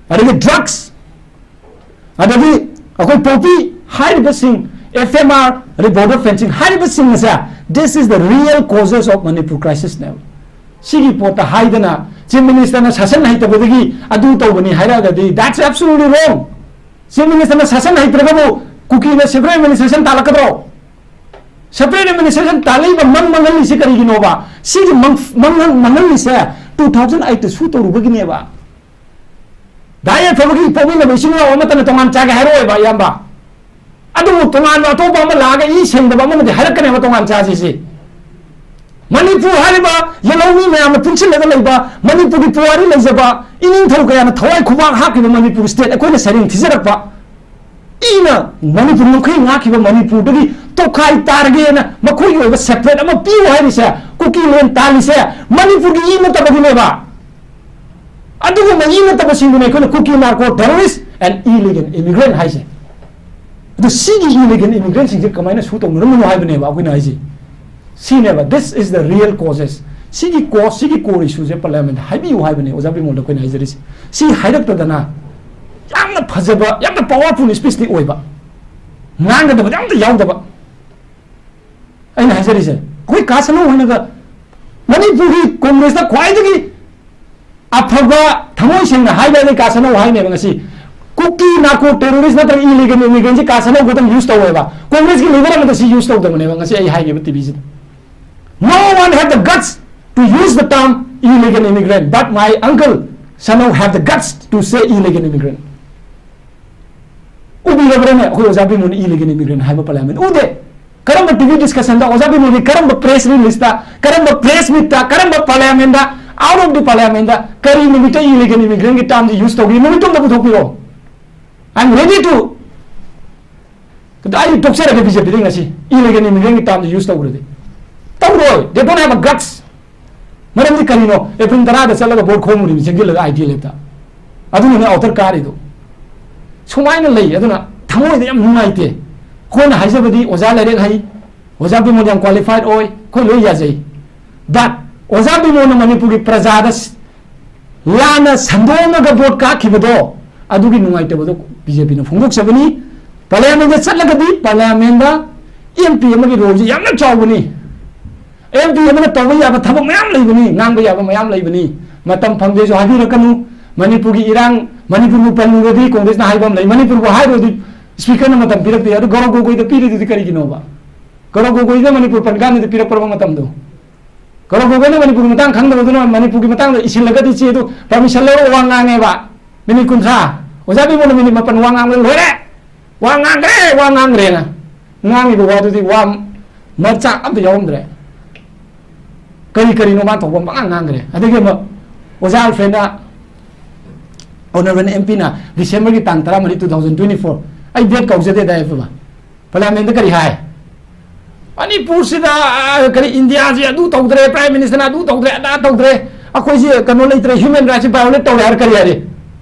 ꯑꯗꯒꯤ ꯗ꯭ꯔꯒꯁ, ꯑꯗꯒꯤ ꯑꯩꯈꯣꯏ ꯄꯣꯄꯤ ꯍꯥꯏꯔꯤꯕꯁꯤꯡ, ꯑꯦꯐ ꯑꯦꯝ ꯑꯥꯔ, ꯑꯗꯩ ꯕꯣꯔꯗꯔ ꯐꯦꯟꯁꯤꯡ ꯍꯥꯏꯔꯤꯕꯁꯤꯡ ꯑꯁꯦ, this is the real causes of Manipur crisis ꯅꯦꯕ꯫ ꯁꯤꯒꯤ ꯄꯣꯠꯇ ꯍꯥꯏꯗꯅ ꯆꯤꯐ ꯃꯤꯅꯤꯁꯇꯔꯅ ꯁꯦꯁꯟ ꯍꯩꯇꯕꯗꯒꯤ ꯑꯗꯨ ꯇꯧꯕꯅꯤ ꯍꯥꯏꯔꯛꯑꯒꯗꯤ, that's absolutely wrong꯫ ꯆꯤꯐ ꯃꯤꯅꯤꯁꯇꯔꯅ ꯁꯦꯁꯟ ꯍꯩꯇ꯭ꯔꯒꯕꯨ ꯀꯨꯀꯤꯅ ꯁꯦꯄꯔꯦꯠ ꯑꯦꯗꯃꯤꯅꯤꯁꯇ꯭ꯔꯦꯁꯟ ꯇꯥꯜꯂꯛꯀꯗ꯭ꯔꯣ? ꯁꯦꯄꯔꯦꯠ ꯑꯦꯗꯃꯤꯅꯤꯁꯇ꯭ꯔꯦꯁꯟ ꯇꯥꯜꯂꯛꯏꯕ ꯃꯪ ꯃꯪꯍꯜꯂꯤꯁꯦ ꯀꯔꯤꯒꯤꯅꯣꯕ? ꯁꯤꯒꯤ ꯃꯪ-, ꯃꯪꯍꯜ-, ꯃꯪꯍꯜꯂꯤꯁꯦ two thousand eight ꯇ ꯁꯨ ꯇꯧꯔꯨꯕꯒꯤꯅꯦꯕ꯫ ꯗꯥꯏ ꯑꯐꯕꯒꯤ ꯄꯣꯛꯃꯤꯟꯅꯕ ꯏꯆꯤꯟ ꯏꯅꯥꯎ ꯑꯃꯠꯇꯅ ꯇꯣꯉꯥꯟ ꯆꯥꯒꯦ ꯍꯥꯏꯔꯛꯑꯣꯏꯕ, ꯏꯌꯥꯝꯕ꯫ ꯑꯗꯨꯕꯨ ꯇꯣꯉꯥꯟꯕ ꯑꯇꯣꯞꯄ ꯑꯃ ꯂꯥꯛꯑꯒ ꯏ ꯁꯦꯡꯗꯕ ꯑꯃꯅꯗꯤ ꯍꯥꯏꯔꯛꯀꯅꯦꯕ ꯇꯣꯉꯥꯟ ꯆꯥꯁꯤ ꯁꯤ꯫ ꯃꯅꯤꯄꯨꯔ ꯍꯥꯏꯔꯤꯕ ꯌꯦꯜꯍꯧꯃꯤ ꯃꯌꯥꯝꯅ ꯄꯨꯟꯁꯤꯜꯂꯒ ꯂꯩꯕ, ꯃꯅꯤꯄꯨꯔꯒꯤ ꯄꯨꯋꯥꯔꯤ ꯂꯩꯖꯕ, ꯏꯅꯤꯡꯊꯧ ꯀꯌꯥꯅ ꯊꯋꯥꯏ ꯈꯨꯕꯥꯛ ꯍꯥꯞꯈꯤꯕ ꯃꯅꯤꯄꯨꯔ ꯁ꯭ꯇꯦꯠ ꯑꯩꯈꯣꯏꯅ ꯁꯩꯔꯦꯡ ꯊꯤꯖꯔꯛꯄ, ꯏꯅ ꯃꯅꯤꯄꯨꯔ ꯉꯝꯈꯩ ꯉꯥꯛꯈꯤꯕ ꯃꯅꯤꯄꯨꯔꯗꯒꯤ ꯇꯣꯈꯥꯏ ꯇꯥꯔꯒꯦꯅ ꯃꯈꯣꯏꯒꯤ ꯑꯣꯏꯕ ꯁꯦꯄꯔꯦꯠ ꯑꯃ ꯄꯤꯌꯨ ꯍꯥꯏꯔꯤꯁꯦ, ꯀꯨꯀꯤ ꯂꯦꯟ ꯇꯥꯜꯂꯤꯁꯦ ꯃꯅꯤꯄꯨꯔꯒꯤ ꯏ ꯅꯠꯇꯕꯒꯤꯅꯦꯕ꯫ ꯑꯗꯨꯒꯨꯝꯕ ꯏ ꯅꯠꯇꯕꯁꯤꯡꯗꯨꯅꯦ ꯑꯩꯈꯣꯏꯅ Kuki narco terrorist and illegal immigrant ꯍꯥꯏꯁꯦ꯫ ꯑꯗꯨ ꯁꯤꯒꯤ illegal immigrantꯁꯤꯡꯁꯦ ꯀꯃꯥꯏꯅ ꯁꯨ ꯇꯧꯅꯔꯝꯕꯅꯣ ꯍꯥꯏꯕꯅꯦꯕ ꯑꯩꯈꯣꯏꯅ ꯍꯥꯏꯁꯦ꯫ ꯁꯤꯅꯦꯕ, this is the real causes꯫ ꯁꯤꯒꯤ cause, ꯁꯤꯒꯤ core issueꯁꯦ parliament ꯍꯥꯏꯕꯤꯌꯨ ꯍꯥꯏꯕꯅꯦ ꯑꯣꯖꯥ ꯕꯤꯃꯣꯜꯗ ꯑꯩꯈꯣꯏꯅ ꯍꯥꯏꯖꯔꯤꯁꯦ꯫ ꯁꯤ ꯍꯥꯏꯔꯛꯇꯗꯅ ꯌꯥꯝꯅ ꯐꯖꯕ, ꯌꯥꯝꯅ powerful speechꯇꯤ ꯑꯣꯏꯕ, ꯉꯥꯡꯒꯗꯕꯗꯤ ꯑꯝꯇ ꯌꯥꯎꯗꯕ꯫ ꯑꯩꯅ ꯍꯥꯏꯖꯔꯤꯁꯦ, ꯑꯩꯈꯣꯏ ꯀꯥ ꯁꯅꯧ ꯍꯣꯏꯅꯒ ꯃꯅꯤꯄꯨꯔꯒꯤ Congressꯇ ꯈ꯭ꯋꯥꯏꯗꯒꯤ ꯑꯐꯕ, ꯊꯃꯣꯏ ꯁꯦꯡꯅ ꯍꯥꯏꯕ ꯑꯩ ꯀꯥ ꯁꯅꯧ ꯍꯥꯏꯅꯦꯕ ꯉꯁꯤ꯫ Kuki narco terrorist ꯅꯠꯇ꯭ꯔꯒ illegal immigrantꯁꯤ ꯀꯥ ꯁꯅꯧ ꯈꯛꯇꯪ use ꯇꯧꯋꯦꯕ꯫ Congressꯀꯤ leader ꯑꯃꯗ ꯁꯤ use ꯇꯧꯗꯕꯅꯦꯕ ꯉꯁꯤ ꯑꯩ ꯍꯥꯏꯒꯦꯕ TVꯁꯤꯗ꯫ No one have the guts to use the term illegal immigrant, but my uncle Sano have the guts to say illegal immigrant. ꯎꯕꯤꯔꯕ꯭ꯔꯅꯦ ꯑꯩꯈꯣꯏ ꯑꯣꯖꯥ ꯕꯤꯃꯣꯜꯅ illegal immigrant ꯍꯥꯏꯕ parliament? ꯎꯗꯦ꯫ ꯀꯔꯝꯕ TV discussionꯗ ꯑꯣꯖꯥ ꯕꯤꯃꯣꯜꯒꯤ ꯀꯔꯝꯕ press releaseꯇ, ꯀꯔꯝꯕ press meetꯇ, ꯀꯔꯝꯕ parliamentꯗ, out of the parliamentꯗ ꯀꯔꯤ ꯅꯨꯃꯤꯠꯇ illegal immigrantꯀꯤ termꯁꯤ use ꯇꯧꯒꯦ? ꯅꯨꯃꯤꯠꯇꯣ ꯑꯝꯇ ꯄꯨꯊꯣꯛꯄꯤꯔꯣ꯫ I'm ready to ꯑꯗꯣ ꯑꯩ ꯇꯣꯛꯆꯔꯒꯦ BJPꯗ ꯉꯁꯤ illegal immigrantꯀꯤ termꯁꯤ use ꯇꯧꯈ꯭ꯔꯗꯤ꯫ ꯇꯧꯔꯣꯏ꯫ They don't have a guts꯫ ꯃꯔꯝꯗꯤ ꯀꯔꯤꯅꯣ? April ꯇꯔꯥꯗ ꯆꯠꯂꯒ vote ꯈꯣꯝꯃꯨꯔꯤꯕ ꯆꯦꯟꯁꯤꯜꯂꯒ ITLFꯇ꯫ ꯑꯗꯨꯅꯅꯦ outer ꯀꯥꯔꯤꯗꯣ꯫ ꯁꯨꯃꯥꯏꯅ ꯂꯩ꯫ ꯑꯗꯨꯅ ꯊꯃꯣꯏꯗ ꯌꯥꯝ ꯅꯨꯡꯉꯥꯏꯇꯦ꯫ ꯑꯩꯈꯣꯏꯅ ꯍꯥꯏꯖꯕꯗꯤ ꯑꯣꯖꯥ ꯂꯥꯏꯔꯤꯛ ꯍꯩ, ꯑꯣꯖꯥ ꯕꯤꯃꯣꯜ ꯌꯥꯝ qualified ꯑꯣꯏ, ꯑꯩꯈꯣꯏ ꯂꯣꯏ ꯌꯥꯖꯩ꯫ But ꯑꯣꯖꯥ ꯕꯤꯃꯣꯜꯅ ꯃꯅꯤꯄꯨꯔꯒꯤ ꯄ꯭ꯔꯖꯥꯗ ꯁ-, ꯂꯥꯟꯅ ꯁꯟꯗꯣꯛꯑꯝꯃꯒ vote ꯀꯥꯈꯤꯕꯗꯣ, ꯑꯗꯨꯒꯤ ꯅꯨꯡꯉꯥꯏꯇꯕꯗꯣ BJPꯅ ꯐꯣꯡꯗꯣꯛꯆꯕꯅꯤ꯫ Parliamentꯗ ꯆꯠꯂꯒꯗꯤ parliamentꯗ MP ꯑꯃꯒꯤ roleꯁꯤ ꯌꯥꯝꯅ ꯆꯥꯎꯕꯅꯤ꯫ MP ꯑꯃꯅ ꯇꯧꯕ ꯌꯥꯕ ꯊꯕꯛ ꯃꯌꯥꯝ ꯂꯩꯕꯅꯤ, ꯉꯥꯡꯕ ꯌꯥꯕ ꯃꯌꯥꯝ ꯂꯩꯕꯅꯤ꯫ ꯃꯇꯝ ꯐꯪꯗꯦꯁꯨ ꯍꯥꯏꯕꯤꯔꯛꯀꯅꯨ꯫ ꯃꯅꯤꯄꯨꯔꯒꯤ ꯏꯔꯥꯡ, ꯃꯅꯤꯄꯨꯔꯕꯨ ꯄꯜꯂꯨꯔꯗꯤ Congressꯅ ꯍꯥꯏꯕ ꯑꯃ ꯂꯩ, ꯃꯅꯤꯄꯨꯔꯕꯨ ꯍꯥꯏꯔꯨꯔꯗꯤ Speakerꯅ ꯃꯇꯝ ꯄꯤꯔꯛꯇꯦ꯫ ꯑꯗꯨ ꯒꯧꯔꯕ ꯒꯣꯒꯣꯏꯗ ꯄꯤꯔꯤꯗꯨꯗꯤ ꯀꯔꯤꯒꯤꯅꯣꯕ? ꯒꯧꯔꯕ ꯒꯣꯒꯣꯏꯗ ꯃꯅꯤꯄꯨꯔ ꯄꯟ ꯀꯥꯟꯗꯗꯤ ꯄꯤꯔꯛꯄ꯭ꯔꯕ ꯃꯇꯝꯗꯣ? ꯒꯧꯔꯕ ꯒꯣꯒꯣꯏꯅ ꯃꯅꯤꯄꯨꯔꯒꯤ ꯃꯇꯥꯡ ꯈꯪꯗꯕꯗꯨꯅ ꯃꯅꯤꯄꯨꯔꯒꯤ ꯃꯇꯥꯡꯗ ꯏꯁꯤꯜꯂꯒꯗꯤ ꯆꯦꯗꯨ permission ꯂꯧꯔꯒ ꯋꯥ ꯉꯥꯡꯉꯦꯕ꯫ Minute ꯀꯨꯟꯊ꯭ꯔꯥ꯫ ꯑꯣꯖꯥ ꯕꯤꯃꯣꯜꯅ minute ꯃꯥꯄꯟ ꯋꯥ ꯉꯥꯡꯕꯗ ꯂꯣꯏꯔꯦ꯫ ꯋꯥ ꯉꯥꯡꯈ꯭ꯔꯦ, ꯋꯥ ꯉꯥꯡꯈ꯭ꯔꯦꯅ꯫ ꯉꯥꯡꯉꯤꯕ ꯋꯥꯗꯨꯗꯤ ꯋꯥ ꯃꯆꯥꯛ ꯑꯝꯇ ꯌꯥꯎꯔꯝꯗ꯭ꯔꯦ꯫ ꯀꯔꯤ ꯀꯔꯤꯅꯣ ꯃꯥ ꯊꯣꯛꯄ ꯄꯉꯥꯡ ꯉꯥꯡꯈ꯭ꯔꯦ꯫ ꯑꯗꯒꯤ ꯑꯃꯨꯛ ꯑꯣꯖꯥ ꯑꯜꯐ꯭ꯔꯦꯗꯅ, Honourable MPꯅ Decemberꯒꯤ ꯇꯥꯡ ꯇꯔꯥꯃꯔꯤ, two thousand twenty four, ꯑꯩ date ꯀꯥꯎꯖꯗꯦꯗ, ꯌꯥꯏꯐꯕ꯫ Parliamentꯗ ꯀꯔꯤ ꯍꯥꯏ? ꯃꯅꯤꯄꯨꯔꯁꯤꯗ, ꯑ, ꯀꯔꯤ, ꯏꯟꯗꯤꯌꯥꯁꯤ ꯑꯗꯨ ꯇꯧꯗ꯭ꯔꯦ, Prime Ministerꯅ ꯑꯗꯨ ꯇꯧꯗ꯭ꯔꯦ, ꯑꯗꯥ ꯇꯧꯗ꯭ꯔꯦ, ꯑꯩꯈꯣꯏꯁꯦ ꯀꯩꯅꯣ ꯂꯩꯇ꯭ꯔꯦ, human rights violate ꯇꯧꯔꯦ ꯍꯥꯏꯔ ꯀꯔꯤ ꯍꯥꯏꯔꯤ?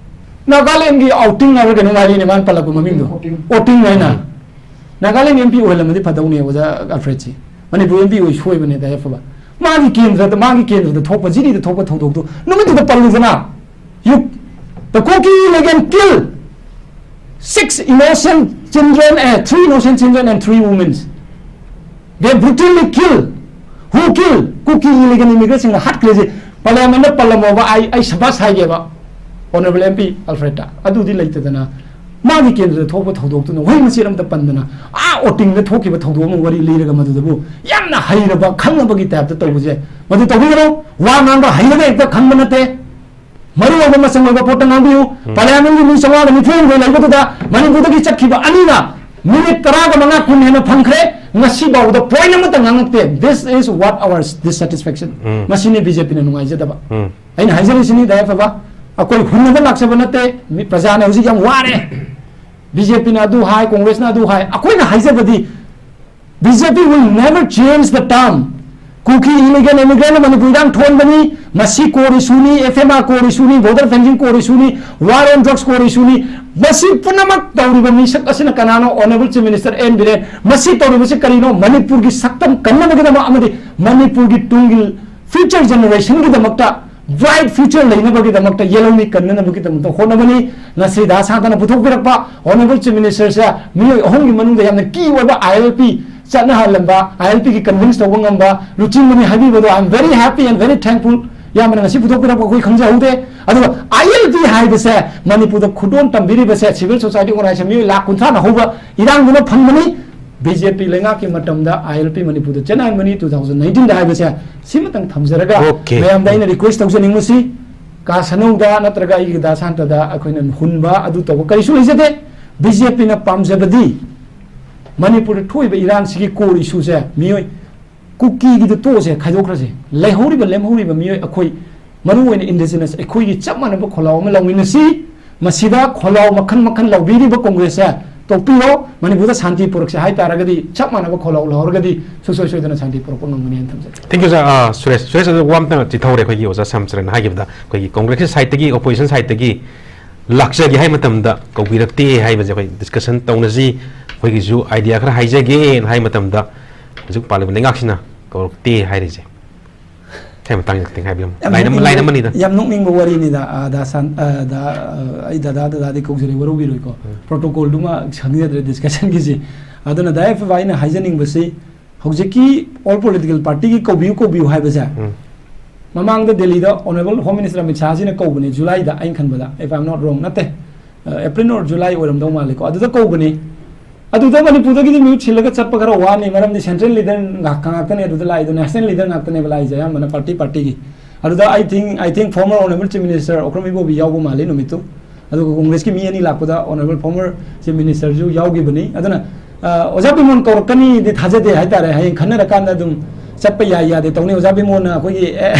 ꯅꯥꯒꯥꯂꯦꯟꯒꯤ ꯑꯣꯇꯤꯡ ꯍꯥꯏꯕ꯭ꯔꯥ ꯀꯩꯅꯣꯝ ꯍꯥꯏꯔꯤꯅꯦ ꯃꯥꯅ ꯄꯜꯂꯛꯄ ꯃꯃꯤꯡꯗꯣ꯫ ꯑꯣꯇꯤꯡ꯫ ꯑꯣꯇꯤꯡ ꯍꯥꯏꯅ꯫ ꯅꯥꯒꯥꯂꯦꯟ M P ꯑꯣꯏꯍꯜꯂꯝꯃꯗꯤ ꯐꯗꯧꯅꯦ ꯑꯣꯖꯥ ꯑꯜꯐ꯭ꯔꯦꯗꯁꯤ꯫ ꯃꯅꯤꯄꯨꯔ M P ꯑꯣꯏ ꯁꯣꯏꯕꯅꯦ ꯗꯥꯏ ꯑꯐꯕ꯫ ꯃꯥꯒꯤ ꯀꯦꯟꯗ꯭ꯔꯗ, ꯃꯥꯒꯤ ꯀꯦꯟꯗ꯭ꯔꯗ ꯊꯣꯛꯄ, ꯖꯤꯔꯤꯗ ꯊꯣꯛꯄ ꯊꯧꯗꯣꯛꯇꯣ ꯅꯨꯃꯤꯠꯇꯨꯗ ꯄꯜꯂꯨꯗꯅ꯫ You, the Kuki Illegal kill six innocent children, eh, three innocent children and three women. They brutally kill. Who kill? Kuki illegal immigrantꯁꯤꯡꯅ ꯍꯥꯠꯈ꯭ꯔꯤꯁꯦ꯫ ꯄꯥꯔꯂꯤꯌꯥꯃꯦꯟꯗ ꯄꯜꯂꯝꯃꯣꯕ, ꯑꯩ, ꯑꯩ ꯁꯕꯥꯁ ꯍꯥꯏꯒꯦꯕ꯫ Honourable M P ꯑꯜꯐ꯭ꯔꯦꯗꯇ꯫ ꯑꯗꯨꯗꯤ ꯂꯩꯇꯗꯅ ꯃꯥꯒꯤ ꯀꯦꯟꯗ꯭ꯔꯗ ꯊꯣꯛꯄ ꯊꯧꯗꯣꯛꯇꯨꯅ ꯋꯥꯍꯩ ꯃꯆꯦꯠ ꯑꯃꯇ ꯄꯟꯗꯅ ꯑꯥ ꯑꯣꯇꯤꯡꯗ ꯊꯣꯛꯈꯤꯕ ꯊꯧꯗꯣꯛ ꯑꯃ ꯋꯥꯔꯤ ꯂꯤꯔꯒ ꯃꯗꯨꯗꯕꯨ ꯌꯥꯝꯅ ꯍꯩꯔꯕ, ꯈꯪꯉꯕꯒꯤ typeꯇ ꯇꯧꯕꯁꯦ ꯃꯗꯨ ꯇꯧꯕꯤꯒꯅꯨ꯫ ꯋꯥ ꯉꯥꯡꯕ ꯍꯩꯔꯒ ꯍꯦꯛꯇ ꯈꯪꯕ ꯅꯠꯇꯦ꯫ ꯃꯔꯨ ꯑꯣꯏꯕ ꯃꯆꯪ ꯑꯣꯏꯕ ꯄꯣꯠꯇ ꯉꯥꯡꯕꯤꯌꯨ꯫ ꯎꯝ꯫ ꯄꯥꯔꯂꯤꯌꯥꯃꯦꯟꯒꯤ ꯃꯤ ꯆꯥꯝꯃꯉꯥꯒ ꯅꯤꯐꯨ ꯍꯨꯝꯗꯣꯏ ꯂꯩꯕꯗꯨꯗ ꯃꯅꯤꯄꯨꯔꯗꯒꯤ ꯆꯠꯈꯤꯕ ꯑꯅꯤꯅ ꯃꯤꯅꯤꯠ ꯇꯔꯥꯒ ꯃꯉꯥ ꯀꯨꯟ ꯍꯦꯟꯅ ꯐꯪꯈ꯭ꯔꯦ, ꯉꯁꯤ ꯐꯥꯎꯕꯗ point ꯑꯃꯠꯇ ꯉꯥꯡꯉꯛꯇꯦ꯫ This is what our dissatisfaction. ꯎꯝ꯫ ꯃꯁꯤꯅꯤ ꯕꯤ ꯖꯦ ꯄꯤꯅ ꯅꯨꯡꯉꯥꯏꯖꯗꯕ꯫ ꯎꯝ꯫ ꯑꯩꯅ ꯍꯥꯏꯖꯔꯤꯁꯤꯅꯤ ꯗꯥꯏ ꯑꯐꯕ, ꯑꯩꯈꯣꯏ ꯍꯨꯟꯅꯕ ꯂꯥꯛꯆꯕ ꯅꯠꯇꯦ꯫ ꯃꯤ, ꯄ꯭ꯔꯖꯥꯅ ꯍꯧꯖꯤꯛ ꯌꯥꯝ ꯋꯥꯔꯦ꯫ ꯕꯤ ꯖꯦ ꯄꯤꯅ ꯑꯗꯨ ꯍꯥꯏ, ꯀꯣꯡꯒ꯭ꯔꯦꯁꯅ ꯑꯗꯨ ꯍꯥꯏ꯫ ꯑꯩꯈꯣꯏꯅ ꯍꯥꯏꯖꯕꯗꯤ B J P will never change the term. Kuki illegal immigrant ꯃꯅꯤꯄꯨꯔꯗ ꯌꯥꯝ ꯊꯣꯛꯍꯟꯕꯅꯤ꯫ ꯃꯁꯤ core issueꯅꯤ, F M R core issueꯅꯤ, border fencing core issueꯅꯤ, war on drugs core issueꯅꯤ꯫ ꯃꯁꯤ ꯄꯨꯝꯅꯃꯛ ꯇꯧꯔꯤꯕ ꯃꯤꯁꯛ ꯑꯁꯤꯅ ꯀꯅꯥꯅꯣ? Honourable Chief Minister N Biren꯫ ꯃꯁꯤ ꯇꯧꯔꯤꯕꯁꯤ ꯀꯔꯤꯅꯣ? ꯃꯅꯤꯄꯨꯔꯒꯤ ꯁꯛꯇꯝ ꯀꯟꯅꯕꯒꯤꯗꯃꯛ ꯑꯃꯗꯤ ꯃꯅꯤꯄꯨꯔꯒꯤ ꯇꯨꯡꯒꯤ future generationꯒꯤꯗꯃꯛꯇ, bright future ꯂꯩꯅꯕꯒꯤꯗꯃꯛꯇ, ꯌꯦꯜꯍꯧꯃꯤ ꯀꯟꯅꯅꯕꯒꯤꯗꯃꯛꯇ ꯍꯣꯠꯅꯕꯅꯤ꯫ ꯉꯁꯤ ꯗꯥ ꯁꯥꯟꯇꯅ ꯄꯨꯊꯣꯛꯄꯤꯔꯛꯄ Honourable Chief Ministerꯁꯦ ꯃꯤꯑꯣꯏ ꯑꯍꯨꯝꯒꯤ ꯃꯅꯨꯡꯗ ꯌꯥꯝꯅ key ꯑꯣꯏꯕ I L P ꯆꯠꯅꯍꯜꯂꯝꯕ, I L Pꯒꯤ convince ꯇꯧꯕ ꯉꯝꯕ ꯂꯨꯆꯤꯡꯕꯅꯤ ꯍꯥꯏꯕꯤꯕꯗꯣ I am very happy and very thankful꯫ ꯌꯥꯝꯕꯅ ꯉꯁꯤ ꯄꯨꯊꯣꯛꯄꯤꯔꯛꯄ ꯑꯩꯈꯣꯏ ꯈꯪꯖꯍꯧꯗꯦ꯫ ꯑꯗꯨꯒ I L P ꯍꯥꯏꯕꯁꯦ ꯃꯅꯤꯄꯨꯔꯗ ꯈꯨꯗꯣꯜ ꯇꯝꯕꯤꯔꯤꯕꯁꯦ civil society organization ꯃꯤꯑꯣꯏ ꯂꯥꯈ ꯀꯨꯟꯊ꯭ꯔꯥꯅ ꯍꯧꯕ ꯏꯔꯥꯡꯗꯨꯅ ꯐꯪꯕꯅꯤ꯫ B J P ꯂꯩꯉꯥꯛꯀꯤ ꯃꯇꯝꯗ I L P ꯃꯅꯤꯄꯨꯔꯗ ꯆꯠꯅꯍꯟꯕꯅꯤ two thousand nineteenꯗ ꯍꯥꯏꯕꯁꯦ ꯁꯤꯃꯇꯪ ꯊꯝꯖꯔꯒ Okay. ꯃꯌꯥꯝꯗ ꯑꯩꯅ request ꯇꯧꯖꯅꯤꯡꯕꯁꯤ ꯀꯥ ꯁꯅꯧꯗ ꯅꯠꯇ꯭ꯔꯒ ꯑꯩꯒꯤ ꯗꯥ ꯁꯥꯟꯇꯗ ꯑꯩꯈꯣꯏꯅ ꯍꯨꯟꯕ ꯑꯗꯨ ꯇꯧꯕ ꯀꯔꯤꯁꯨ ꯂꯩꯖꯗꯦ꯫ B J Pꯅ ꯄꯥꯝꯖꯕꯗꯤ ꯃꯅꯤꯄꯨꯔꯗ ꯊꯣꯛꯏꯕ ꯏꯔꯥꯡꯁꯤꯒꯤ core issueꯁꯦ ꯃꯤꯑꯣꯏ ꯀꯨꯀꯤꯒꯤꯗ ꯇꯣꯛꯑꯁꯦ, ꯈꯥꯏꯗꯣꯛꯈ꯭ꯔꯁꯦ꯫ ꯂꯩꯍꯧꯔꯤꯕ, ꯂꯦꯝꯍꯧꯔꯤꯕ ꯃꯤꯑꯣꯏ ꯑꯩꯈꯣꯏ, ꯃꯔꯨ ꯑꯣꯏꯅ indigenous, ꯑꯩꯈꯣꯏꯒꯤ ꯆꯞ ꯃꯥꯟꯅꯕ ꯈꯣꯜꯂꯥꯎ ꯑꯃ ꯂꯥꯎꯃꯤꯟꯅꯁꯤ꯫ ꯃꯁꯤꯗ ꯈꯣꯜꯂꯥꯎ ꯃꯈꯜ ꯃꯈꯜ ꯂꯥꯎꯕꯤꯔꯤꯕ ꯀꯣꯡꯒ꯭ꯔꯦꯁꯁꯦ ꯇꯣꯛꯄꯤꯔꯣ꯫ ꯃꯅꯤꯄꯨꯔꯗ ꯁꯥꯟꯇꯤ ꯄꯨꯔꯛꯁꯦ ꯍꯥꯏꯇꯥꯔꯒꯗꯤ, ꯆꯞ ꯃꯥꯟꯅꯕ ꯈꯣꯜꯂꯥꯎ ꯂꯧꯔꯒꯗꯤ ꯁꯨꯡꯁꯣꯏ ꯁꯣꯏꯗꯅ ꯁꯥꯟꯇꯤ ꯄꯨꯔꯛꯄ ꯉꯝꯒꯅꯤ ꯍꯥꯏꯅ ꯊꯝꯖꯒꯦ꯫ Thank you, sir. ꯑ, ꯁꯨꯔꯦꯁ, ꯁꯨꯔꯦꯁ, ꯑꯗꯨ ꯋꯥ ꯑꯝꯇꯪ ꯆꯤꯊꯍꯧꯔꯦ꯫ ꯑꯩꯈꯣꯏꯒꯤ ꯑꯣꯖꯥ ꯁꯥꯝꯆꯔꯟ ꯍꯥꯏꯈꯤꯕꯗ ꯑꯩꯈꯣꯏꯒꯤ ꯀꯣꯡꯒ꯭ꯔꯦꯁꯀꯤ ꯁꯥꯏꯠꯇꯒꯤ, ꯑꯣꯄꯣꯖꯤꯁꯟ ꯁꯥꯏꯠꯇꯒꯤ ꯂꯥꯛꯆꯒꯦ ꯍꯥꯏ ꯃꯇꯝꯗ ꯀꯧꯕꯤꯔꯛꯇꯦ ꯍꯥꯏꯕꯁꯦ ꯑꯩꯈꯣꯏ ꯗꯤꯁꯀꯁꯟ ꯇꯧꯅꯁꯤ, ꯑꯩꯈꯣꯏꯒꯤꯁꯨ ꯑꯥꯏꯗꯤꯌꯥ ꯈꯔ ꯍꯥꯏꯖꯒꯦꯅ ꯍꯥꯏ ꯃꯇꯝꯗ ꯍꯧꯖꯤꯛ ꯄꯥꯜꯂꯤꯕ ꯂꯩꯉꯥꯛꯁꯤꯅ ꯀꯧꯔꯛꯇꯦ ꯍꯥꯏꯔꯤꯁꯦ꯫ ꯁꯤ ꯃꯇꯥꯡꯗ ꯈꯤꯇꯪ ꯍꯥꯏꯕꯤꯔꯝꯃꯨ꯫ ꯌꯥꯝ ꯂꯥꯏꯟ ꯑꯃ, ꯅꯣꯛꯅꯤꯡꯕ, ꯂꯥꯏꯟ ꯑꯃꯅꯤꯗ꯫ ꯌꯥꯝ ꯅꯣꯛꯅꯤꯡꯕ ꯋꯥꯔꯤꯅꯤꯗ, ꯑ, ꯗꯥ ꯁꯥꯟ-, ꯑ, ꯗꯥ, ꯑ, ꯑꯩ ꯗꯗꯥ, ꯗꯗꯥꯗꯤ ꯀꯧꯖꯔꯦ, ꯋꯥꯔꯧꯕꯤꯔꯣꯏꯀꯣ꯫ ꯄ꯭ꯔꯣꯇꯣꯀꯣꯜꯗꯨꯃ ꯁꯪꯅꯤꯡꯗ꯭ꯔꯦ ꯗꯤꯁꯀꯁꯟꯒꯤꯁꯤ꯫ ꯑꯗꯨꯅ ꯗꯥ ꯑꯦꯐ ꯑꯩꯅ ꯍꯥꯏꯖꯅꯤꯡꯕꯁꯤ, ꯍꯧꯖꯤꯛꯀꯤ all political partyꯒꯤ ꯀꯧꯕꯤꯌꯨ, ꯀꯧꯕꯤꯌꯨ ꯍꯥꯏꯕꯁꯦ, ꯎꯝ꯫ ꯃꯃꯥꯡꯗ ꯗꯦꯜꯂꯤꯗ Honourable Home Minister ꯑꯃꯤꯠ ꯁꯥꯍꯁꯤꯅ ꯀꯧꯕꯅꯦ, ꯖꯨꯂꯥꯏꯗ, ꯑꯩꯅ ꯈꯟꯕꯗ, if I'm not wrong, ꯅꯠꯇꯦ, ꯑ, ꯑꯦꯄ꯭ꯔꯤꯜ or ꯖꯨꯂꯥꯏ ꯑꯣꯏꯔꯝꯗꯧ ꯃꯥꯜꯂꯦꯀꯣ, ꯑꯗꯨꯗ ꯀꯧꯕꯅꯤ꯫ ꯑꯗꯨꯗ ꯃꯅꯤꯄꯨꯔꯗꯒꯤꯗꯤ ꯃꯤꯍꯨꯠ ꯁꯤꯜꯂꯒ ꯆꯠꯄ ꯈꯔ ꯋꯥꯅꯤ, ꯃꯔꯝꯗꯤ ꯁꯦꯟꯇ꯭ꯔꯦꯜ ꯂꯤꯗꯔ ꯉꯥꯛꯇ ꯉꯥꯛꯇꯅꯦ ꯑꯗꯨꯗ ꯂꯥꯛꯏꯗꯣ, ꯅꯦꯁꯅꯦꯜ ꯂꯤꯗꯔ ꯉꯥꯛꯇꯅꯦꯕ ꯂꯥꯛꯏꯁꯦ ꯑꯌꯥꯝꯕꯅ, ꯄꯥꯔꯇꯤ ꯄꯥꯔꯇꯤꯒꯤ꯫ ꯑꯗꯨꯗ I think, I think former Honourable Chief Minister Okram Ibobi ꯌꯥꯎꯕ ꯃꯥꯜꯂꯤ ꯅꯨꯃꯤꯠꯇꯨ꯫ ꯑꯗꯨꯒ ꯀꯣꯡꯒ꯭ꯔꯦꯁꯀꯤ ꯃꯤ ꯑꯅꯤ ꯂꯥꯛꯄꯗ Honourable former Chief Ministerꯁꯨ ꯌꯥꯎꯈꯤꯕꯅꯤ꯫ ꯑꯗꯨꯅ, ꯑ, ꯑꯣꯖꯥ ꯕꯤꯃꯣꯟ ꯀꯧꯔꯛꯀꯅꯤꯗꯤ ꯊꯥꯖꯗꯦ ꯍꯥꯏꯇꯥꯔꯦ꯫ ꯍꯌꯦꯡ ꯈꯟꯅꯔꯀꯥꯟꯗ ꯑꯗꯨꯝ ꯆꯠꯄ ꯌꯥꯏ ꯌꯥꯗꯦ ꯇꯧꯅꯤ꯫ ꯑꯣꯖꯥ ꯕꯤꯃꯣꯟꯅ ꯑꯩꯈꯣꯏꯒꯤ, ꯑꯦ,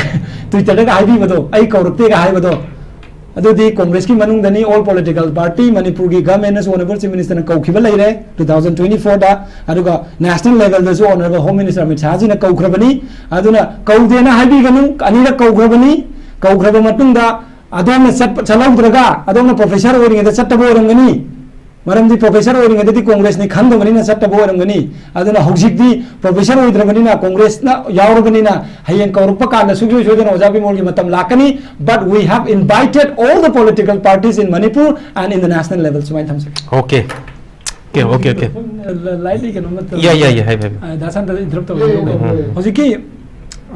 Twitterꯗꯒ ꯍꯥꯏꯕꯤꯕꯗꯣ, "ꯑꯩ ꯀꯧꯔꯛꯇꯦꯒ" ꯍꯥꯏꯕꯗꯣ, ꯑꯗꯨꯗꯤ ꯀꯣꯡꯒ꯭ꯔꯦꯁꯀꯤ ꯃꯅꯨꯡꯗꯅꯤ, all political party, ꯃꯅꯤꯄꯨꯔꯒꯤ governmentꯅꯁꯨ Honourable Chief Ministerꯅ ꯀꯧꯈꯤꯕ ꯂꯩꯔꯦ two thousand twenty fourꯗ, ꯑꯗꯨꯒ national levelꯗꯁꯨ Honourable Home Minister Amit ꯁꯥꯍꯖꯤꯅ ꯀꯧꯈ꯭ꯔꯕꯅꯤ꯫ ꯑꯗꯨꯅ ꯀꯧꯗꯦꯅ ꯍꯥꯏꯕꯤꯒꯅꯨ, ꯑꯅꯤꯔꯛ ꯀꯧꯈ꯭ꯔꯕꯅꯤ꯫ ꯀꯧꯈ꯭ꯔꯕ ꯃꯇꯨꯡꯗ ꯑꯗꯣꯝꯅ ꯆꯠꯄ, ꯆꯠꯍꯧꯗ꯭ꯔꯒ ꯑꯗꯣꯝꯅ professor ꯑꯣꯏꯔꯤꯉꯩꯗ ꯆꯠꯇꯕ ꯑꯣꯏꯔꯝꯒꯅꯤ꯫ ꯃꯔꯝꯗꯤ professor ꯑꯣꯏꯔꯤꯉꯩꯗꯗꯤ ꯀꯣꯡꯒ꯭ꯔꯦꯁꯅꯤ ꯈꯪꯗꯕꯅꯤꯅ ꯆꯠꯇꯕ ꯑꯣꯏꯔꯝꯒꯅꯤ꯫ ꯑꯗꯨꯅ ꯍꯧꯖꯤꯛꯇꯤ professor ꯑꯣꯏꯗ꯭ꯔꯕꯅꯤꯅ, ꯀꯣꯡꯒ꯭ꯔꯦꯁꯅ ꯌꯥꯎꯔꯕꯅꯤꯅ, ꯍꯌꯦꯡ ꯀꯧꯔꯛꯄ ꯀꯥꯟꯗ ꯁꯨꯡꯁꯣꯏ ꯁꯣꯏꯗꯅ ꯑꯣꯖꯥ ꯕꯤꯃꯣꯜꯒꯤ ꯃꯇꯝ ꯂꯥꯛꯀꯅꯤ꯫ But we have invited all the political parties in Manipur and in the national level. ꯁꯨꯃꯥꯏꯅ ꯊꯝꯖꯒꯦ꯫ Okay. Okay, okay, okay. ꯂꯥꯏꯠꯂꯤ ꯀꯩꯅꯣꯝꯃ ꯌꯥꯏ, ꯌꯥꯏ, ꯌꯥꯏ, ꯍꯥꯏꯕꯤꯌꯨ, ꯍꯥꯏꯕꯤꯌꯨ꯫ ꯗꯥ ꯁꯥꯟꯇꯗ interrupt ꯇꯧꯖꯒꯦ꯫ ꯎꯝ꯫ ꯍꯧꯖꯤꯛꯀꯤ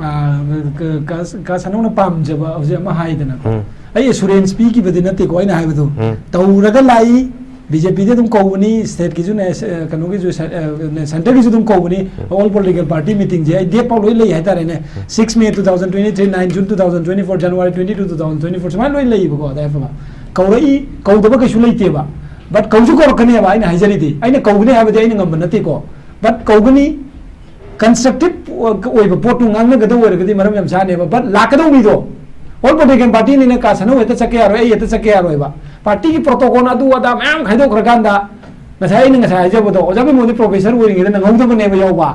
ꯑ, ꯀ-, ꯀ-, ꯀ ꯁꯅꯧꯅ ꯄꯥꯝꯖꯕ ꯍꯧꯖꯤꯛ ꯑꯃ ꯍꯥꯏꯗꯅ, ꯎꯝ꯫ ꯑꯩ assurance ꯄꯤꯈꯤꯕꯗꯤ ꯅꯠꯇꯦꯀꯣ ꯑꯩꯅ ꯍꯥꯏꯕꯗꯣ꯫ ꯎꯝ꯫ ꯇꯧꯔꯒ ꯂꯥꯛꯏ, ꯕꯤ ꯖꯦ ꯄꯤꯗ ꯑꯗꯨꯝ ꯀꯧꯕꯅꯤ, stateꯀꯤꯁꯨ ꯅꯦ-, ꯑ, ꯀꯩꯅꯣꯒꯤꯁꯨ ꯁꯦ-, ꯑ, ꯅꯦ-, centreꯒꯤꯁꯨ ꯑꯗꯨꯝ ꯀꯧꯕꯅꯤ, all political party meetingꯁꯦ ꯑꯩ date ꯐꯥꯎ ꯂꯣꯏ ꯂꯩ ꯍꯥꯏꯇꯥꯔꯦꯅꯦ꯫ Six May two thousand twenty three, nine June two thousand twenty four, January twenty two, two thousand twenty four, ꯁꯨꯃꯥꯏꯅ ꯂꯣꯏ ꯂꯩꯌꯦꯕꯀꯣ꯫ ꯑꯗ ꯑꯐꯕ ꯀꯧꯔꯛꯏ, ꯀꯧꯗꯕ ꯀꯩꯁꯨ ꯂꯩꯇꯦꯕ, but ꯀꯧꯁꯨ ꯀꯧꯔꯛꯀꯅꯦꯕ꯫ ꯑꯩꯅ ꯍꯥꯏꯖꯔꯤꯗꯤ, ꯑꯩꯅ ꯀꯧꯒꯅꯤ ꯍꯥꯏꯕꯗꯤ ꯑꯩꯅ ꯉꯝꯕ ꯅꯠꯇꯦꯀꯣ, but ꯀꯧꯒꯅꯤ꯫ Constructive ꯑꯣꯏꯕ ꯄꯣꯠꯇꯨ ꯉꯥꯡꯅꯒꯗꯧ ꯑꯣꯏꯔꯒꯗꯤ ꯃꯔꯝ ꯌꯥꯝ ꯆꯥꯅꯦꯕ, but ꯂꯥꯛꯀꯗꯧ ꯃꯤꯗꯣ all political partyꯅꯤꯅ ꯀꯥ ꯁꯅꯧ ꯍꯦꯛꯇ ꯆꯠꯀꯦ ꯌꯥꯔꯣꯏ, ꯑꯩ ꯍꯦꯛꯇ ꯆꯠꯀꯦ ꯌꯥꯔꯣꯏꯕ꯫ Partyꯒꯤ protocol ꯑꯗꯨ ꯑꯗꯥ ꯃꯌꯥꯝ ꯈꯥꯏꯗꯣꯛꯈ꯭ꯔꯀꯥꯟꯗ ꯉꯁꯥꯏ ꯑꯩꯅ ꯉꯁꯥꯏ ꯍꯥꯏꯖꯕꯗꯣ, ꯑꯣꯖꯥ ꯕꯤꯃꯣꯜꯗꯤ professor ꯑꯣꯏꯔꯤꯉꯩꯗ ꯅꯪꯍꯧꯗꯕꯅꯦꯕ ꯌꯥꯎꯕ꯫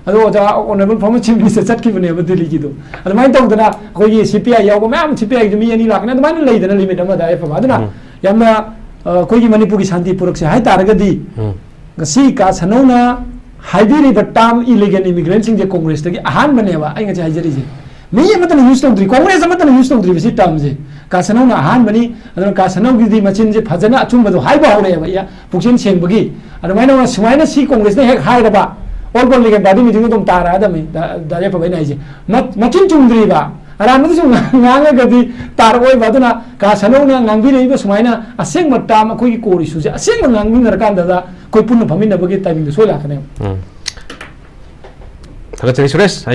ꯑꯗꯣ ꯑꯣꯖꯥ honourable former chief minister ꯆꯠꯈꯤꯕꯅꯦꯕ ꯗꯤꯜꯂꯤꯒꯤꯗꯣ꯫ ꯑꯗꯨꯃꯥꯏꯅ ꯇꯧꯗꯅ ꯑꯩꯈꯣꯏꯒꯤ C P I ꯌꯥꯎꯕ ꯃꯌꯥꯝ, C P I ꯒꯤꯁꯨ ꯃꯤ ꯑꯅꯤ ꯂꯥꯛꯀꯅꯤ, ꯑꯗꯨꯃꯥꯏꯅ ꯂꯩꯗꯅ limit ꯑꯃꯗ ꯑꯐꯕ꯫ ꯑꯗꯨꯅ ꯎꯝ꯫ ꯌꯥꯝꯅ, ꯑ, ꯑꯩꯈꯣꯏꯒꯤ ꯃꯅꯤꯄꯨꯔꯒꯤ ꯁꯥꯟꯇꯤ ꯄꯨꯔꯛꯁꯦ ꯍꯥꯏ ꯇꯥꯔꯒꯗꯤ, ꯎꯝ꯫ ꯉꯁꯤ ꯀꯥ ꯁꯅꯧꯅ ꯍꯥꯏꯕꯤꯔꯤꯕ term illegal immigrant ꯁꯤꯡꯁꯦ ꯀꯣꯡꯒ꯭ꯔꯦꯁꯇꯒꯤ ꯑꯍꯥꯟꯕꯅꯦꯕ ꯑꯩ ꯉꯁꯤ ꯍꯥꯏꯖꯔꯤꯁꯦ꯫ ꯃꯤ ꯑꯃꯠꯇꯅ use ꯇꯧꯗ꯭ꯔꯤ, ꯀꯣꯡꯒ꯭ꯔꯦꯁ ꯑꯃꯠꯇꯅ use ꯇꯧꯗ꯭ꯔꯤꯕ ꯁꯤ term ꯁꯦ꯫ ꯀꯥ ꯁꯅꯧꯅ ꯑꯍꯥꯟꯕꯅꯤ꯫ ꯑꯗꯨꯅ ꯀꯥ ꯁꯅꯧꯒꯤꯗꯤ ꯃꯆꯤꯟꯁꯦ ꯐꯖꯅ ꯑꯆꯨꯝꯕꯗꯣ ꯍꯥꯏꯕ ꯍꯧꯔꯛꯑꯦꯕ, ꯏꯌꯥ, ꯄꯨꯛꯆꯦꯜ ꯁꯦꯡꯕꯒꯤ꯫ ꯑꯗꯨꯃꯥꯏꯅ ꯁꯨꯃꯥꯏꯅ ꯁꯤ ꯀꯣꯡꯒ꯭ꯔꯦꯁꯅ ꯍꯦꯛ ꯍꯥꯏꯔꯕ, all political party meeting ꯑꯗꯨꯝ ꯇꯥꯔꯛꯑꯗꯕꯅꯤ꯫ ꯗꯥ, ꯗꯥ ꯌꯥꯏꯐꯕ, ꯑꯩꯅ ꯍꯥꯏꯁꯦ, ꯃ-, ꯃꯆꯤꯟ ꯆꯨꯝꯗ꯭ꯔꯤꯕ, ꯑꯔꯥꯟꯕꯗꯨꯁꯨ ꯉꯥꯡꯉꯒꯗꯤ ꯇꯥꯔꯛꯑꯣꯏꯕ꯫ ꯑꯗꯨꯅ ꯀꯥ ꯁꯅꯧꯅ ꯉꯥꯡꯕꯤꯔꯛꯏꯕ ꯁꯨꯃꯥꯏꯅ ꯑꯁꯦꯡꯕ term, ꯑꯩꯈꯣꯏꯒꯤ core issue ꯁꯦ ꯑꯁꯦꯡꯕ ꯉꯥꯡꯃꯤꯟꯅꯔꯀꯥꯟꯗ ꯑꯩꯈꯣꯏ ꯄꯨꯟꯅ ꯐꯝꯃꯤꯟꯅꯕꯒꯤ timing ꯗꯣ ꯁꯣꯏ ꯂꯥꯛꯀꯅꯦꯕ꯫ ꯎꯝ꯫ ꯊꯥꯒꯠꯆꯔꯤ ꯁꯨꯔꯦꯁ꯫